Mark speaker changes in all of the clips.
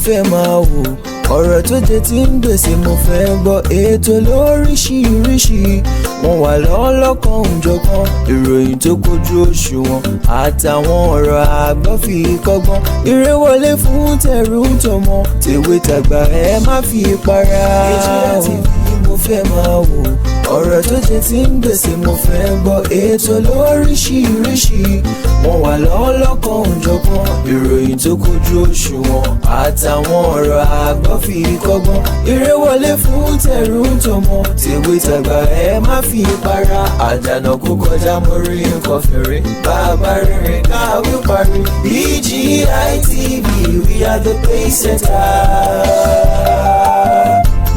Speaker 1: fẹ́ máa wò. Ọ̀rọ̀ tó jẹ ti ń gbèsè mo fẹ́ gbọ́. Ètò lóríṣiríṣi wọ́n wà lọ́lọ́kan òjọ̀kan. Ìròyìn tó kojú òṣùwọ̀n àtàwọn ọ̀rọ̀ àgbọ́ fi kọ́gbọ́n. Eré wọlé fún tẹ̀rù tọmọ, tèwe tàgbà, ẹ má fi para. BGI TV mo fẹ́ máa wò. Ọ̀rọ̀ tó jẹ ti ń gbèsè mo fẹ́ gbọ́. Ètò lóríṣiríṣi wọ́n wà lọ́lọ́kan òjọ̀kan. Ìròyìn tó kojú òṣùwọ̀n àtàwọn ọ̀rọ̀ àgbọ́ fi kọ́gbọ́n. Eré wọlé fún tẹ̀rù tọmọ, tèwe tàgbà, ẹ má fi para. Àdànà kó kọjá, mo rí nǹkan fèrè. Bàbá rere káwí parí. BGI TV, we are the pace setter.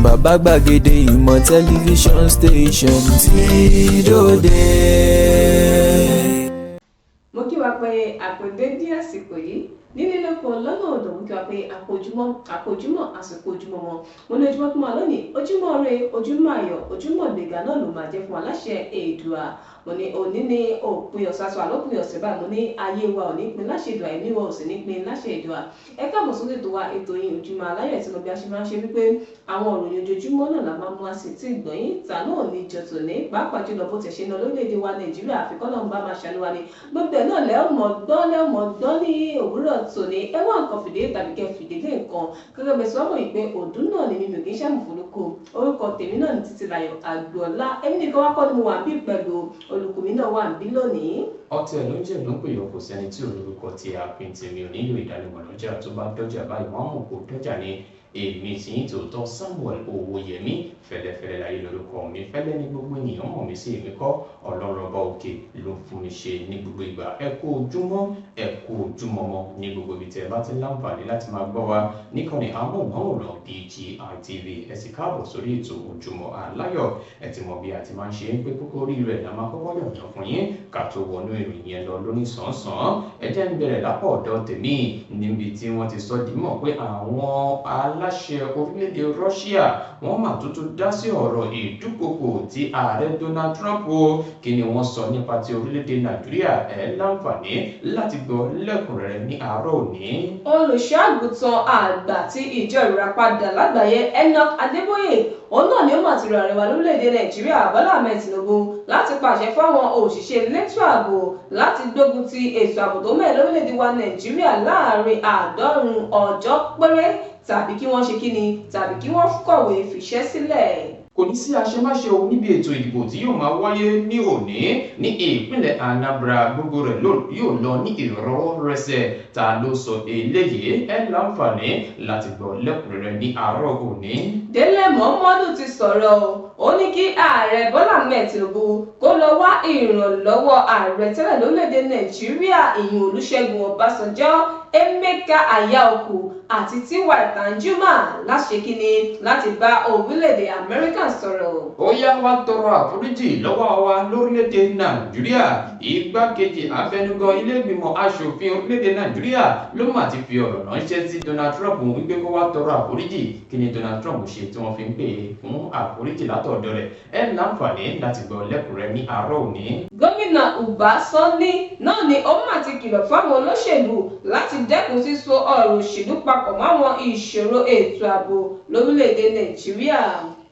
Speaker 1: Bàbá gbàgede ìmọ̀ tẹlifíṣọ̀n station tí dòde.
Speaker 2: Mo kí wa pé àpòdé àsìkò yìí nílé, lóko, lọ́nà ọ̀dọ̀. Mo kí wa pé àpòjúmọ́, àpòjúmọ́, àsìkò ojúmọ́ wọn. Mo ní ojúmọ́ tó máa lónìí, ojúmọ́ ire, ojúmọ́ ayọ̀, ojúmọ́ ìgbéga náà ló máa jẹ́ fún aláṣẹ Èdùà. Mo ní òní ní òpin ọ̀sẹ̀, àti àlópin ọ̀sẹ̀ báyìí. Mo ní ayé wa ò ní pin láṣẹ Èdùà, ẹ̀mí wa ò sì ní pin láṣẹ Èdùà. Ẹ káàbọ̀ sórí ètò wa, ètò yín, Ojúmọ́ Aláyọ̀ tí mo bí a ṣe máa ń ṣe wípé àwọn òròyìn ojoojúmọ́ náà la máa mú wá sí tí ìgbọ̀nyín ta náà ní jọ̀tò ní, pàápàá jùlọ bó ti ṣe ń lọ lórílẹ̀‐èdè wa Nàìjíríà. Àfikún náà ń bá máa ṣàánú wa ni. Gbogbo ẹ̀ náà lẹ́ọ̀mọ̀ gbọ́ ní òwúrọ̀ tòní. Ẹ wá nǹkan fìdí tàbí kẹ́ fìdí lé nǹkan gẹ́gẹ́ bẹ́ẹ̀ sọ wọ́n mọ̀ pé òdún náà ni mímì kì í ṣàmùfúnukù. Orúkọ tèmi náà ní Títílayọ̀ Àgbọ̀lá. Èmi nìkan wá kọ́ ni mo wà bí, pẹ̀lú olùkùnmí náà wà níbí lónìí.
Speaker 3: Ọtẹ ló ń jẹ ló ń pè yọ, kò sẹ́ni tí olórúkọ tí a pin. Tèmi ò nílò ìdánimọ̀ lọ́jà, tó bá dọ́jà báyìí, wọ́n mọ̀ kó dọ́jà ni. Èmi tí ń tòótọ́, Samuel Owóyẹmí Fẹlẹ́fẹlẹ́ láyé lórúkọ mi. Fẹ́lẹ́ ní gbogbo ènìyàn mọ̀ mí sí. Èmi kọ́, Ọlọ́run ọba òkè ló fún mi ṣe ní gbogbo ìgbà. Ẹ kú ojúmọ́, ẹ kú ojúmọmọ ní gbogbo ibi tẹ́ ẹ bá ti ń láǹfààní láti máa gbọ́ wa níkànnì amóhùnmáwòrán BGI TV. Ẹ sì káàbọ̀ sórí ètò Ojúmọ́ Aláyọ̀. Ẹ ti mọ bí a ti máa ń ṣe é pé kókó orí rẹ̀ la máa kọ́kọ́ yọ̀nà fún yín ká tó wọnú ìròyìn yẹn lọ lóní sàn-án. Ẹ jẹ́ ń bẹ̀rẹ̀ lápò ọ̀dọ̀ tèmi níbi tí wọ́n ti sọ dímọ̀ pé àwọn aláṣẹ orílẹ̀-èdè Russia wọ́n mà tuntun dá sí ọ̀rọ̀ ìdúkokò tí ààrẹ Donald Trump o. Kí ni wọ́n sọ nípa ti orílẹ̀-èdè Nàìjíríà? Ẹ̀ láǹfààní láti gbọ́ lẹ́kùnrẹ́rẹ́ ní àárọ̀ òní.
Speaker 2: Olùṣọ́-àgùntàn àgbà tí ìjọ Ìràpadà lágbàáyé, Enoch Adébóyè, òun náà ni ó mà ti rọ ààrẹ wa lórílẹ̀‐èdè Nàìjíríà, Bọ́lá Ahmed Tinubu, láti pàṣẹ fáwọn òṣìṣẹ́ elétò ààbò láti gbógun ti ètò ààbò tó mẹ́ẹ̀ lórílẹ̀‐èdè wa Nàìjíríà láàrin 90 ọjọ́ péré, tàbí kí wọ́n ṣe kíni, tàbí kí wọ́n kọ̀wé fiṣẹ́ sílẹ̀.
Speaker 3: Kò ní sí àṣemáṣe o níbi ètò ìdìbò tí yóò máa wáyé ní òní ní ìpínlẹ̀ Anambra. Gbogbo rẹ̀ yóò lọ ní ìrọwọ́rọsẹ̀. Ta ló sọ eléyìí? Ẹ láǹfààní láti gbọ́ lẹ́kùnrẹ́rẹ́ ní àárọ̀ òní.
Speaker 2: Délé Mọ́mọ́dù ti sọ̀rọ̀ o. Ó ní kí ààrẹ Bọ́lá Ahmed Tinubu kó lọ wá ìrànlọ́wọ́ ààrẹ tẹ́lẹ̀ lórílẹ̀‐èdè Nàìjíríà, ìyún Olúṣẹ́gun Ọbásanjọ́, Emeka Anyaoku àti T.Y. Danjuma, láti ṣe kíni, láti bá orílẹ̀‐èdè Amẹ́ríkà sọ̀rọ̀.
Speaker 3: Ó yá, wá tọrọ àforíjì lọ́wọ́ wa lórílẹ̀‐èdè Nàìjíríà. Igbákejì abẹnugan ilé-ìgbìmọ̀ aṣòfin orílẹ̀‐èdè Nàìjíríà ló mà ti fi ọ̀rọ̀ ránṣẹ́ sí Donald Trump wípé kó wá tọrọ àforíjì. Kí ni Donald Trump ṣe tí wọ́n fi ń pè é fún àforíjì látọ̀dọ̀ rẹ̀? Ẹ láǹfààní láti gbọ́ lẹ́kùnrẹ́rẹ́ ní àárọ̀ òní.
Speaker 2: Gómìnà Uba Sani náà ni ó mà ti kìlọ̀ fáwọn olóṣèlú láti dẹ́kun síso ọ̀rọ̀ òṣèlú papọ̀ máwọn ìṣòro ètò ààbò lórílẹ̀‐èdè Nàìjíríà.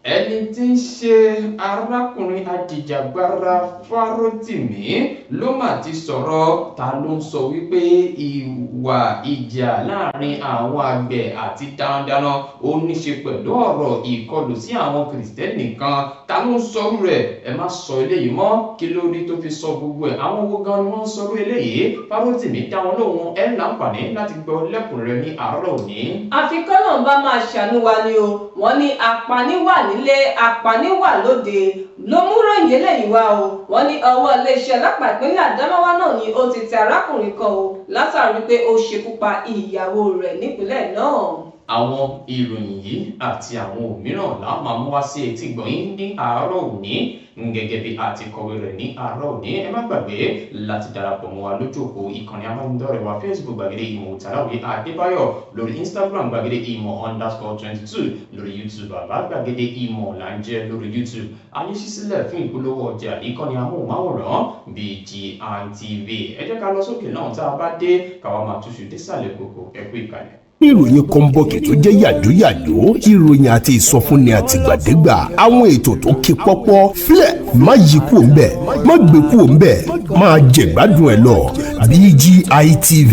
Speaker 3: Ẹni tí ń ṣe arákùnrin ajìjàgbara Fárótìmí ló mà ti sọ̀rọ̀. Ta ló ń sọ wípé ìwà ìjà láàrin àwọn àgbẹ̀ àti darandaran ó ní ṣe pẹ̀lú ọ̀rọ̀ ìkọlù sí àwọn Kìrìsìtẹ́nì kan? Ta ló ń sọrú rẹ̀? Ẹ má sọ eléyìí mọ́. Kí ló rí tó fi sọ gbogbo ẹ̀? Àwọn owó gan ni wọ́n ń sọrú eléyìí? Fárótìmí dá wọn lóhùn. Ẹ láǹfààní láti gbọ́ lẹ́kùnrẹ́rẹ́ ní àárọ̀ òní.
Speaker 2: Àfi kọ́lọ́un bá máa ṣàánú wa ni o. Wọ́n ní apani wà nílé, apani wà lóde ló mú ròyìn eléyìí wá o. Wọ́n ní ọwọ́ iléeṣẹ́ ọlọ́pàá ìpínlẹ̀ Àdámáwá náà ni ó ti tẹ arákùnrin kan o, látàrí pé ó ṣekú pa ìyàwó rẹ̀ nípínlẹ̀ náà.
Speaker 3: Àwọn ìròyìn yìí àti àwọn òmíràn la máa mú wá sí etí gbọ̀nyìn ní àárọ̀ òní gẹ́gẹ́ bí a ti kọ̀wé rẹ̀ ní àárọ̀ òní. Ẹ má gbàgbé láti darapọ̀ mọ́ wa lójú òpó ìkànnì abánidọ́rẹ̀ẹ́ wa: Facebook, Gbàgede Ìmọ̀ Tàláwì Adébáyọ̀; lórí Instagram, gbàgede ìmọ̀_22; lórí YouTube, Bàbá Gbàgede Ìmọ̀ là ń jẹ́ lórí YouTube. Ayé ṣí sílẹ̀ fún ìpolówó ọjà ìkànnì amóhùnmáwòrán BGI TV. Ẹ jẹ́ ká lọ sókè náà, tá a bá dé, káwa máa túṣu désàlẹ̀ kòkò. Ẹ kú ìkàlẹ̀.
Speaker 4: Ìròyìn kọ́ńbọ̀kì tó jẹ́ yàjóyàjó, ìròyìn àti ìsọfúnni àtìgbàdégbà, àwọn ètò tó ké pọ́pọ́ fílẹ̀. Má yí kúò ńbẹ̀, má gbé kúò ńbẹ̀, máa jẹ̀gbádùn ẹ̀ lọ. BGI TV,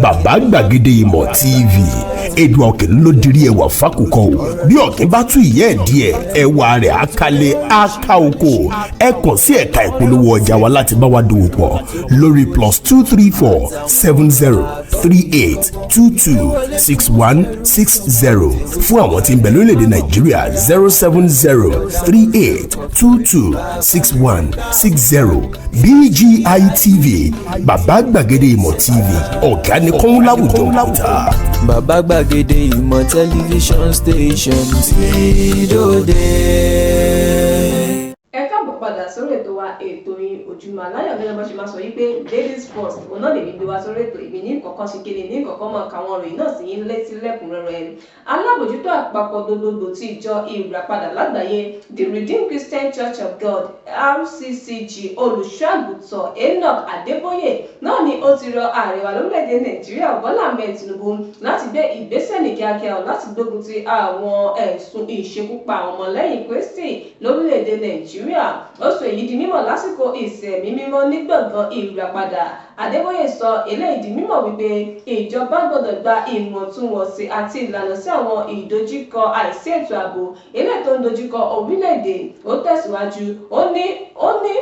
Speaker 4: bàbá gbàgede ìmọ̀ TV, èdè ọ̀kìn ló dirí ẹwà fákùkọ o. Bí ọ̀kìn bá tún ìyẹ́ ẹ̀ díẹ̀, ẹwà rẹ̀ á kálẹ̀, á ká oko. Ẹ kàn sí ẹ̀ka ìpolówó ọjà wa láti bá wa dòwò pọ̀ lórí +234 70 38 22 61 60. Fún àwọn tí ń bẹ lórílẹ̀‐èdè Nàìjíríà, 07038226160. BGI TV, bàbá gbàgede ìmọ̀ TV, ọ̀gá ni kọ́ń láwùjọ òkúta.
Speaker 1: Bàbá gbàgede ìmọ̀ tẹlifíṣọ̀n station tí dòde.
Speaker 2: Ẹ káàbọ̀ padà sórí ètò wa, ètò yín, Ojúmọ́ Aláyọ̀. Gẹ́gẹ́ bó ṣe máa sọ yí pé ladies first, òun náà lèmi gbé wá sórí ètò. Ìbí ní kọ̀ọ̀kan ṣe kéde ní kọ̀ọ̀kan máa kàwọn ìròyìn náà sí yín létí lẹ́kùnrẹ́rẹ́. Alábòjútó àpapọ̀ gbogbogbò ti ìjọ Ìràpadà Lágbàáyé, The Redeemed Christian Church of God, RCCG, Olùṣọ́àgùtàn Enoch Adébóyè náà ni ó ti rọ ààrẹ wa lórílẹ̀‐èdè Nàìjíríà, Bọ́lá Ahmed Tinubu, láti gbé ìgbésẹ̀ ní kíákíá láti gbógun ti àwọn ẹ̀sùn ìṣekúpa àwọn ọmọlẹ́yìn Kristi lórílẹ̀‐èdè Nàìjíríà. Ó sọ èyí di mímọ̀ lásìkò ìsìn ẹ̀mí mímọ́ ní gbọ̀ngàn Ìràpadà. Adébóyè sọ eléyìí di mímọ̀ wípé ìjọba gbọ́dọ̀ gba ìwọ̀ntúnwọ̀nsì àti ìlànà sí àwọn ìdojúkọ àìsí ètò ààbò eléyìí tó ń dojúkọ orílẹ̀-èdè. Ó tẹ̀síwájú, ó ní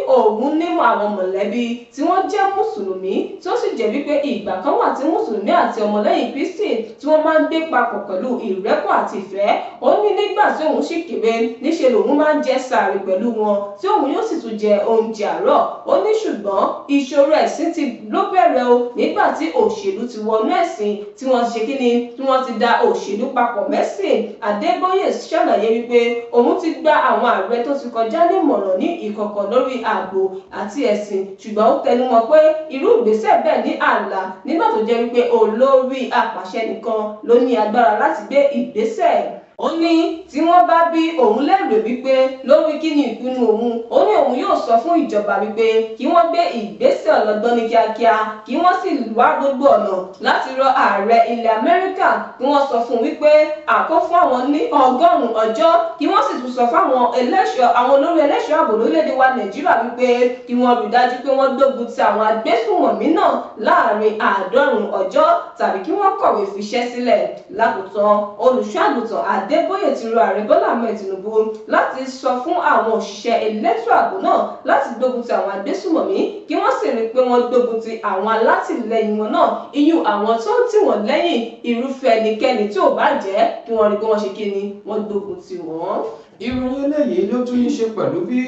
Speaker 2: òun ní àwọn mọ̀lẹ́bí tí wọ́n jẹ́ mùsùlùmí, tí ó sì jẹ́ wípé ìgbà kan wà tí mùsùlùmí àti ọmọlẹ́yìn Kristi tí wọ́n máa ń gbé papọ̀ pẹ̀lú ìrẹ́pọ̀ àti ìfẹ́. Ó ní nígbà tí òun sì kéré, níṣe lòun máa ń jẹ sààrì pẹ̀lú wọn, tí òun yóò sì tún jẹ oúnjẹ àárọ̀. Ó ní ṣùgbọ́n ìṣòro ẹ̀sìn ti ló bẹ̀rẹ̀ o, nígbà tí òṣèlú ti wọnú ẹ̀sìn, tí wọ́n ti ṣe kíni, tí wọ́n ti da òṣèlú papọ̀ mẹ́sìn. Adébóyè ṣàlàyé wípé òun ti gba àwọn ààrẹ tó ti kọjá nímọ̀ràn ní ìkọ̀kọ̀ lórí ààbò àti ẹ̀sìn, ṣùgbọ́n ó tẹnumọ́ pé irú ìgbésẹ̀ bẹ́ẹ̀ ní ààlà, nígbà tó jẹ́ wípé olórí apàṣẹ nìkan ló ní agbára láti gbé ìgbésẹ̀. Ó ní tí wọ́n bá bí òun léèrè wípé lórí kí ni ìpinnu òun, ó ní òun yóò sọ fún ìjọba wípé kí wọ́n gbé ìgbésẹ̀ ọlọ́gbọ́n ní kíákíá, kí wọ́n sì wá gbogbo ọ̀nà láti rọ ààrẹ ilẹ̀ Amẹ́ríkà, kí wọ́n sọ fún un wípé àkó fún àwọn ní 100 ọjọ́, kí wọ́n sì tún sọ fáwọn ẹlẹ́ṣọ́, àwọn olórí ẹlẹ́ṣọ́ ààbò lórílẹ̀‐èdè wa Nàìjíríà wípé kí wọ́n rí dájú pé wọ́n gbógun ti àwọn agbésùnmọ̀mí náà láàrin 90 ọjọ́, tàbí kí wọ́n kọ̀wé fiṣẹ́ sílẹ̀. Lákòótán, Olùṣọ́ Àgùntàn Adébóyè ti rọ ààrẹ Bọ́lá Ahmed Tinubu láti sọ fún àwọn òṣìṣẹ́ elétò ààbò náà láti gbógun ti àwọn agbésùnmọ̀mí, kí wọ́n sì rí i pé wọ́n gbógun ti àwọn alátìlẹyìn wọn náà, iyún àwọn tó ń tì wọ́n lẹ́yìn, irúfẹ́ ẹnikẹ́ni tí ò bá jẹ́, kí wọ́n rí i pé wọ́n ṣe kí ni, wọ́n gbógun ti wọ́n.
Speaker 5: Ìròyìn eléyìí ló tún ní ṣe pẹ̀lú bí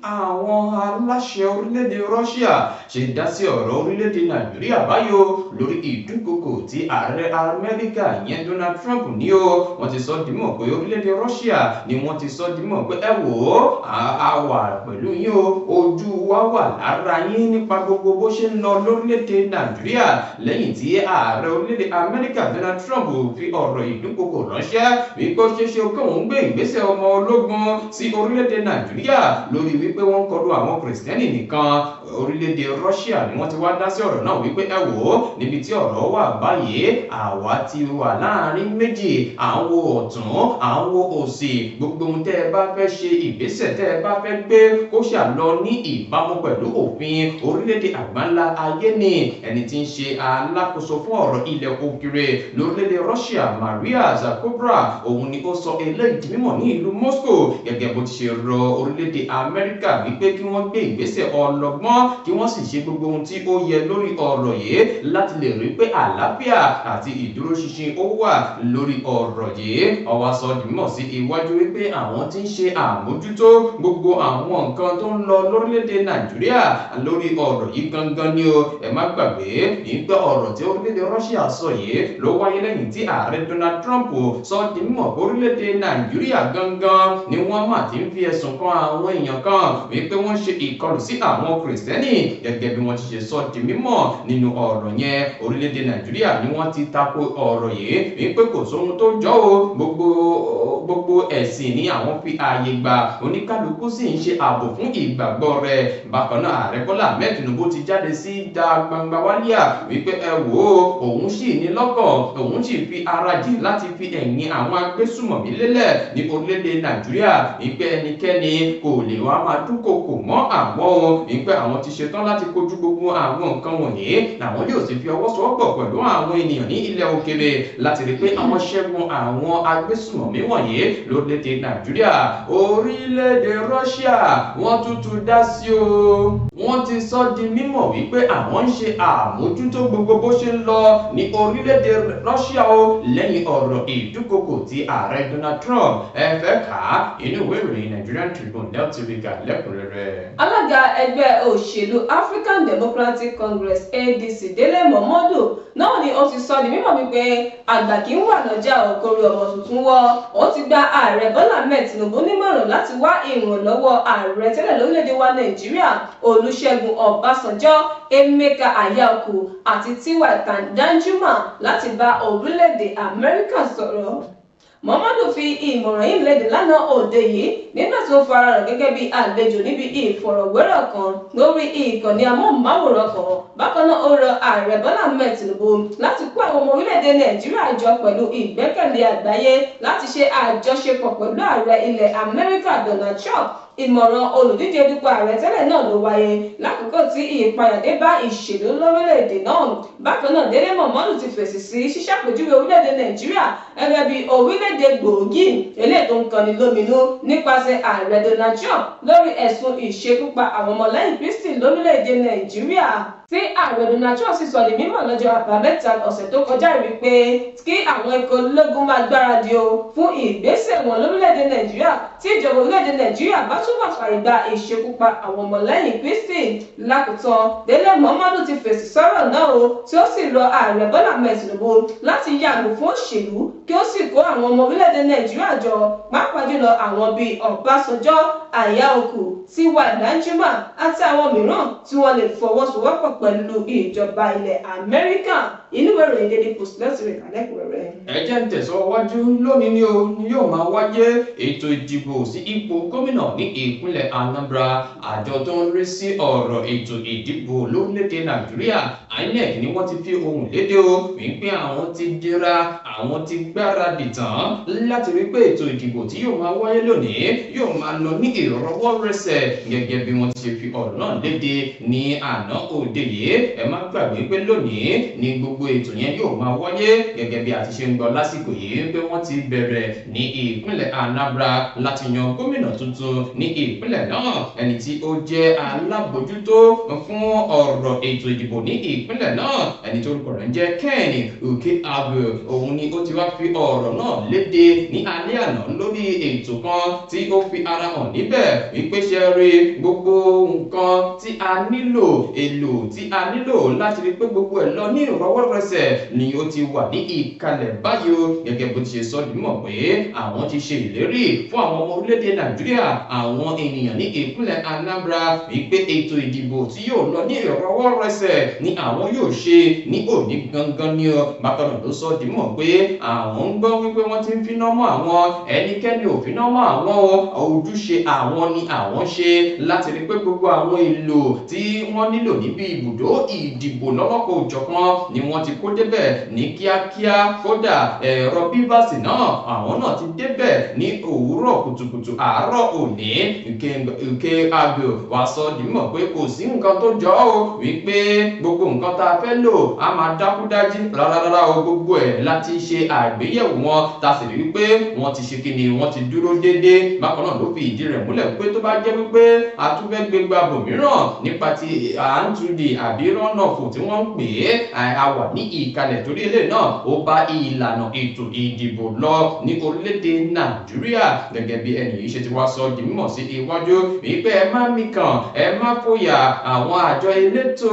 Speaker 5: àwọn aláṣẹ orílẹ̀-èdè Russia ṣe dá sí ọ̀rọ̀ orílẹ̀-èdè Nàìjíríà báyìí o, lórí ìdúnkokò tí ààrẹ Amẹ́ríkà ìyẹn Donald Trump ní o. Wọ́n ti sọ dímọ̀ pé orílẹ̀-èdè Russia ni wọ́n ti sọ dímọ̀ pé ẹ wò ó, a wà pẹ̀lú yín o, ojú wa wà lára yín nípa gbogbo bó ṣe ń lọ lórílẹ̀-èdè Nàìjíríà, lẹ́yìn tí ààrẹ orílẹ̀-èdè Amẹ́ríkà Donald Trump fi ọ̀rọ̀ ìdúnkokò ránṣẹ́ wípé ó ṣeéṣe kí òun gbé ìgbésẹ̀ ọmọ ológun sí orílẹ̀-èdè Nàìjíríà lórí wípé wọ́n ń kọlu àwọn Kìrìsìtẹ́nì nìkan. Orílẹ̀-èdè Russia ni wọ́n ti wá dá sí ọ̀rọ̀ náà wípé ẹ wò ó, níbi tí ọ̀rọ̀ wà báyìí, àwa ti wà láàrin méjì, à ń wo ọ̀tún, à ń wo òsì. Gbogbo ohun tẹ́ ẹ bá fẹ́ ṣe, ìgbésẹ̀ tẹ́ ẹ bá fẹ́ gbé, kó ṣàlọ ní ìbámu pẹ̀lú òfin orílẹ̀-èdè àgbáńlá ayé ni. Ẹni tí ń ṣe alákòóso fún ọ̀rọ̀ ilẹ̀ òkèèrè lórílẹ̀-èdè Russia, Maria Zakharova, òun ni ó sọ eléyìí di mímọ̀ ní ìlú Moscow, gẹ́gẹ́ bó ti ṣe rọ orílẹ̀-èdè Amẹ́ríkà wípé kí wọ́n gbé ìgbésẹ̀ ọlọ́gbọ́n, kí wọ́n sì ṣe gbogbo ohun tí ó yẹ lórí ọ̀rọ̀ yìí láti lè rí pé àlàáfíà àti ìdúróṣinṣin ó wà lórí ọ̀rọ̀ yìí. Ó wá sọ di mímọ̀ sí iwájú wípé àwọn tí ń ṣe àmójútó gbogbo àwọn nǹkan tó ń lọ lórílẹ̀-èdè Nàìjíríà lórí ọ̀rọ̀ yìí gangan ni o. Ẹ má gbàgbé ìgbà ọ̀rọ̀ tí orílẹ̀-èdè Russia sọ yìí ló wáyé lẹ́yìn tí ààrẹ Donald Trump sọ di mímọ̀ pé orílẹ̀-èdè Nàìjíríà gangan ni wọ́n mà ti ń fi ẹ̀sùn kan àwọn èèyàn kan wípé wọ́n ṣe ìkọlù sí àwọn Kìrìsìtẹ́nì. Kìrìsìtẹ́nì, gẹ́gẹ́ bí wọ́n ti ṣe sọ di mímọ̀ nínú ọ̀rọ̀ yẹn. Orílẹ̀-èdè Nàìjíríà ni wọ́n ti tako ọ̀rọ̀ yìí wípé kò sóhun tó jọ o, gbogbo ẹ̀sìn ni àwọn fi ààyè gbà, oníkálukú sì ń ṣe ààbò fún ìgbàgbọ́ rẹ̀. Bákan náà, Ààrẹ Bọ́lá Ahmed Tinubu ti jáde sí da gbangba wálíà wípé ẹ wò ó, òun sì ní lọ́kàn, òun sì fi ara jì láti fi ẹ̀yìn àwọn agbésùmọ̀mí lélẹ̀ ní orílẹ̀-èdè Nàìjíríà, wípé ẹnikẹ́ni kò lè wá máa dúnkokò mọ́ àwọn o, wípé àwọn ti ṣetán láti kojú gbogbo àwọn nǹkan wọ̀nyí, làwọn yóò sì fi ọwọ́ sowọ́pọ̀ pẹ̀lú àwọn ènìyàn ní ilẹ̀ òkèèrè láti rí pé àwọn ṣẹ́gun àwọn agbésùmọ̀mí wọ̀nyí lórílẹ̀-èdè Nàìjíríà. Orílẹ̀-èdè Russia, wọ́n tútù dá sí o. Wọ́n ti sọ di mímọ̀ wípé àwọn ń ṣe àmójútó gbogbo bó ṣe ń lọ ní orílẹ̀-èdè Russia o, lẹ́yìn ọ̀rọ̀ ìdúkokò tí Ààrẹ Donald Trump. Ẹ fẹ́ kà á, inú ìwé ìròyìn Nigerian Tribune lẹ́ọ̀tì kà lẹ́kùnrẹ́rẹ́.
Speaker 2: Alága ẹgbẹ́ òṣèlú African Democratic Congress, ADC, Délé Momodu náà ni ó ti sọ di mímọ̀ wípé àgbà kì í wà lọ́jà òkòrò ọmọ tuntun wọ́. Ó ti gba Ààrẹ Bọ́lá Ahmed Tinubu nímọ̀ràn láti wá ìrànlọ́wọ́ ààrẹ tẹ́lẹ̀ lórílẹ̀‐èdè wa Nàìjíríà Olúṣẹ́gun Ọbásanjọ́, Emeka Anyaoku àti T.Y. Danjuma láti bá orílẹ̀‐èdè Amẹ́ríkà sọ̀rọ̀. Momodu fi ìmọ̀ràn yìí léde lánàá òde yìí nígbà tó farahàn gẹ́gẹ́ bí àlejò níbi ìfọ̀rọ̀wérọ̀ kan lórí ìkànnì amóhùnmáwòrán kan. Bákan náà, ó rọ Ààrẹ Bọ́lá Ahmed Tinubu láti kó àwọn ọmọ orílẹ̀-èdè Nàìjíríà jọ pẹ̀lú ìgbẹ́kẹ̀lé àgbáyé láti ṣe àjọṣepọ̀ pẹ̀lú ààrẹ ilẹ̀ Amẹ́ríkà Donald Trump. Ìmọ̀ràn olùdíje dupò ààrẹ tẹ́lẹ̀ náà ló wáyé lákòókò tí ìpayàdé bá ìṣèlú lórílẹ̀‐èdè náà. Bákan náà, Délé Momodu ti fèsì sí ṣíṣàpèjúwe orílẹ̀-èdè Nàìjíríà gẹ́gẹ́ bí orílẹ̀-èdè gbòógì eléyìí tó ń kanni lóminú nípasẹ̀ Ààrẹ Donald Trump lórí ẹ̀sùn ìṣekúpa àwọn ọmọlẹ́yìn Kristi lórílẹ̀-èdè Nàìjíríà, tí Ààrẹ Donald Trump sì sọ di mímọ̀ lọ́jọ́ Àbámẹ́ta ọ̀sẹ̀ tó kọjá wípé kí àwọn ikọ̀ ológun máa gbáradì o fún ìgbésẹ̀ wọn lórílẹ̀-èdè Nàìjíríà tí ìjọba orílẹ̀-èdè Nàìjíríà bá túbọ̀ fààyè gba ìṣekúpa àwọn ọmọlẹ́yìn Kristi. Lákòótán, Délé Momodu ti fèsì sọ́rọ̀ náà o, tí ó sì rọ Ààrẹ Bọ́lá Ahmed Tinubu láti yàgò fún òṣèlú kí ó sì kó àwọn ọmọ orílẹ̀-èdè Nàìjíríà jọ, pàápàá jùlọ àwọn bíi Ọbásanjọ́, Anyaoku, T.Y. Danjuma àti àwọn mìíràn tí wọ́n lè fọwọ́sowọ́pọ̀ pẹ̀lú ìjọba ilẹ̀ Amẹ́ríkà. Inú ìwé ìròyìn Daily Post lẹ́sìn rẹ̀ kálẹ̀kùnrẹ́rẹ́.
Speaker 5: Ẹ jẹ́ ń tẹ̀síwájú. Lónìí ni o ni yóò máa wáyé ètò ìdìbò sí ipò gómìnà ní ìpínlẹ̀ Anambra. Àjọ tó ń rí sí ọ̀rọ̀ ètò ìdìbò lórílẹ̀‐èdè Nàìjíríà, INEC, ni wọ́n ti fi ohùn léde o wípé àwọn ti dira, àwọn ti gbáradì tán láti rí pé ètò ìdìbò tí yóò máa wáyé lónìí yóò máa lọ ní ìrọwọ́rẹsẹ̀, gẹ́gẹ́ bí wọ́n ti ṣe fi ọ̀rọ̀ náà léde ní àná òde yìí. Ẹ má gbàgbé pé lónìí ni gbogbo ètò yẹn yóò máa wáyé, gẹ́gẹ́ bí a ti ṣe ń gbọ́ lásìkò yìí pé wọ́n ti bẹ̀rẹ̀ ní ìpínlẹ̀ Anambra láti yan gómìnà tuntun ní ìpínlẹ̀ náà. Ẹni tí ó jẹ́ alábòjútó fún ọ̀rọ̀ ètò ìdìbò ní ìpínlẹ̀ náà, ẹni tó orúkọ rẹ̀ ń jẹ́ Ken Ukeagu, òun ni ó ti wá fi ọ̀rọ̀ náà léde ní alẹ́ àná lórí ètò kan tí ó fi ara hàn níbẹ̀ wípé ṣe rí gbogbo nǹkan tí a nílò, èlò tí a nílò láti rí pé gbogbo ẹ̀ lọ ní ìrọwọ́rọsẹ̀ ni ó ti wà ní ìkàlẹ̀ báyìí o. Gẹ́gẹ́ bó ti ṣe sọ dímọ̀ pé àwọn ti ṣe ìlérí fún àwọn ọmọ orílẹ̀-èdè Nàìjíríà, àwọn ènìyàn ní ìpínlẹ̀ Anambra, wípé ètò ìdìbò tí yóò lọ ní ìrọwọ́rọsẹ̀ ni àwọn yóò ṣe ní òní gangan ni o. Bákan náà ló sọ dímọ̀ pé àwọn ń gbọ́ wípé wọ́n ti ń finá mọ́ àwọn. Ẹnikẹ́ni ò finá mọ́ àwọn o, ojúṣe àwọn ni àwọn ṣe láti rí pé gbogbo àwọn èlò tí wọ́n nílò níbi ibùdó ìdìbò lọ́lọ́kọ̀ òjọ̀kan ni wọ́n ti kó débẹ̀ ní kíákíá. Kódà, ẹ̀rọ BVAS náà, àwọn náà ti débẹ̀ ní òwúrọ̀ kùtùkùtù àárọ̀ òní. Ukeagu wá sọ dímọ̀ pé kò sí nǹkan tó jọ ọ́ wípé gbogbo nǹkan tá a fẹ́ lò á máa dákúdájí rárá o. Gbogbo ẹ̀ láti ṣe àgbéyẹ̀wò wọn, tá a sì rí wípé wọ́n ti ṣe kíni, wọ́n ti dúró déédéé. Bákan náà ló fi ìdí rẹ̀ múlẹ̀ pé tó bá jẹ́ wípé a tún fẹ́ gbégbá bòmíràn nípa ti à ń tudi àbí runoff tí wọ́n ń pè é, a wà ní ìkàlẹ̀, torí eléyìí náà ó bá ìlànà ètò ìdìbò lọ ní orílẹ̀-èdè Nàìjíríà. Gẹ́gẹ́ bí ẹnì yìí ṣe ti wá sọ di mímọ̀ sí iwájú wípé ẹ má mikàn, ẹ má fòyà, àwọn àjọ elétò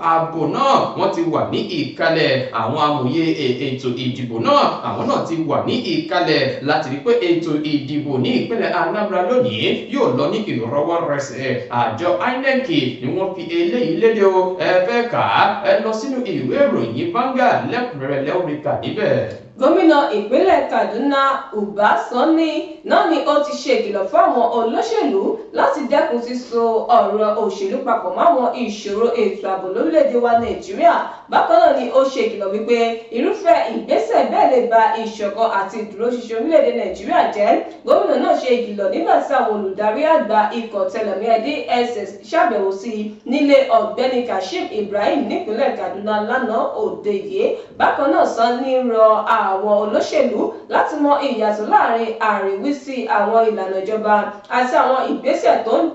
Speaker 5: ààbò náà. náà wọ́n ti wà ní ìkàlẹ̀. Àwọn amòye ètò ìdìbò náà àwọn náà ti wà ní ìkàlẹ̀ láti rí pé ètò ìdìbò ní ìpínlẹ̀ Anambra lónìí yóò lọ ní ìrọwọ́rọsẹ̀. Àjọ INEC ni wọ́n fi eléyìí léde o. Ẹ fẹ́ kà á, ẹ lọ sínú ìwé ìròyìn Vanguard lẹ́kùnrẹ́rẹ́ lẹ́ọ̀ríkà níbẹ̀.
Speaker 2: Gómìnà ìpínlẹ̀ Kaduna, Uba Sani náà ni ó ti ṣe ìkìlọ̀ fún àwọn olóṣèlú láti dẹ́kun síso ọ̀rọ̀ òṣèlú papọ̀ máwọn ìṣòro ètò ààbò lórílẹ̀‐èdè wa Nàìjíríà. Bákan náà ni ó ṣe ìkìlọ̀ wípé irúfẹ́ ìgbésẹ̀ bẹ́ẹ̀ lè ba ìṣọ̀kan àti ìdúróṣinṣin orílẹ̀‐èdè Nàìjíríà jẹ́. Gómìnà náà ṣe ìkìlọ̀ nígbà tí àwọn olùdarí àgbà ikọ̀ ọ̀tẹlẹ̀múyẹ́ DSS ṣàbẹ̀wò sí i nílé Ọ̀gbẹ́ni Kashim Ibrahim nípínlẹ̀ Kaduna lánàá òde yìí. Bákan náà, Sani rọ àwọn olóṣèlú láti mọ ìyàtọ̀ láàrin àríwísí àwọn ìlànà ìjọba àti àwọn ìgbésẹ̀ tó ń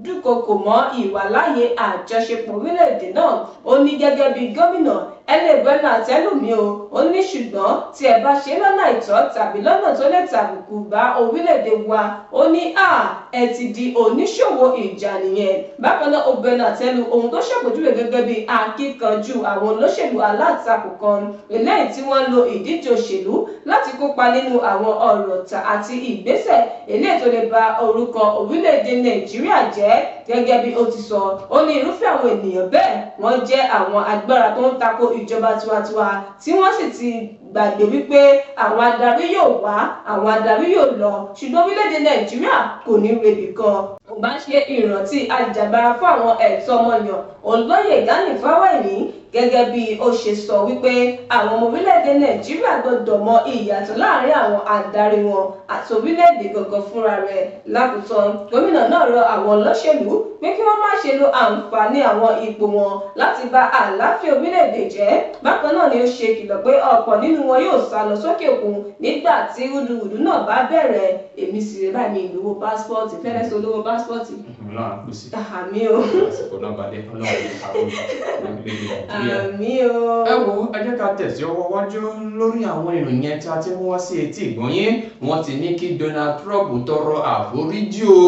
Speaker 2: dúnkokò mọ́ ìwàláàyè àjọṣepọ̀ orílẹ̀-èdè náà. Ó ní, gẹ́gẹ́ bí gómìnà, ẹ lè bẹnu àtẹ́ lù mí o, ó ní ṣùgbọ́n tí ẹ bá ṣe lọ́nà àìtọ́ tàbí lọ́nà tó lè tàbùkù bá orílẹ̀-èdè wa, ó ní à ẹ ti di oníṣòwò ìjà nìyẹn. Bákan náà, ó bẹnu àtẹ́ lu ohun tó ṣàpèjúwe gẹ́gẹ́ bí akíkanjú àwọn olóṣèlú alátakò kan, eléyìí tí wọ́n lo ìdíje òṣèlú láti kópa nínú àwọn ọ̀rọ̀ àti ìgbésẹ̀ eléyìí tó lè ba orúkọ orílẹ̀-èdè Nàìjíríà jẹ́. Gẹ́gẹ́ bí ó ti sọ, ó ní irúfẹ́ àwọn ènìyàn bẹ́ẹ̀, wọ́n jẹ́ àwọn agbára tó ń tako ìjọba tiwantiwa, tí wọ́n sì ti gbàgbé wípé àwọn adarí yóò wá, àwọn adarí yóò lọ, ṣùgbọ́n orílẹ̀-èdè Nàìjíríà kò ní rebì kan. Ó bá ṣe ìrántí ajìjàgbara fún àwọn ẹ̀tọ́ ọmọnìyàn, Olóyè Gani Fáwẹ́hìnmí, gẹ́gẹ́ bí ó ṣe sọ wípé àwọn ọmọ orílẹ̀-èdè Nàìjíríà gbọ́dọ̀ mọ ìyàtọ̀ láàrin àwọn adarí wọn àti orílẹ̀-èdè gangan fúnra rẹ̀. Lákòótán, gómìnà náà rọ àwọn olóṣèlú pé kí wọ́n má ṣe lo àǹfààní àwọn ipò wọn láti ba àlàáfíà orílẹ̀-èdè jẹ́. Bákan náà ni ó ṣe ìkìlọ̀ pé ọ̀pọ̀ nínú wọn yóò sá lọ sókè òkun nígbà tí rúdurùdu náà bá bẹ̀rẹ̀. Èmi sì rè báyìí, mi ìlówó passport fẹ́rẹ́ sí olówó passport.
Speaker 3: Ọlọ́run á pèsè.
Speaker 2: Àmín o.
Speaker 3: Àsìkò náà bá dé, Ọlọ́run ní àwọn orílẹ̀-èdè Nàìjíríà.
Speaker 2: Àmín o.
Speaker 5: Ẹ wo, ẹ jẹ́ ká tẹ̀sí ọwọ́ wájú lórí àwọn ìròyìn yẹn tí a ti mú wá sí etí ìgbọ̀nyín. Wọ́n ti ní kí Donald Trump tọrọ àforíjì o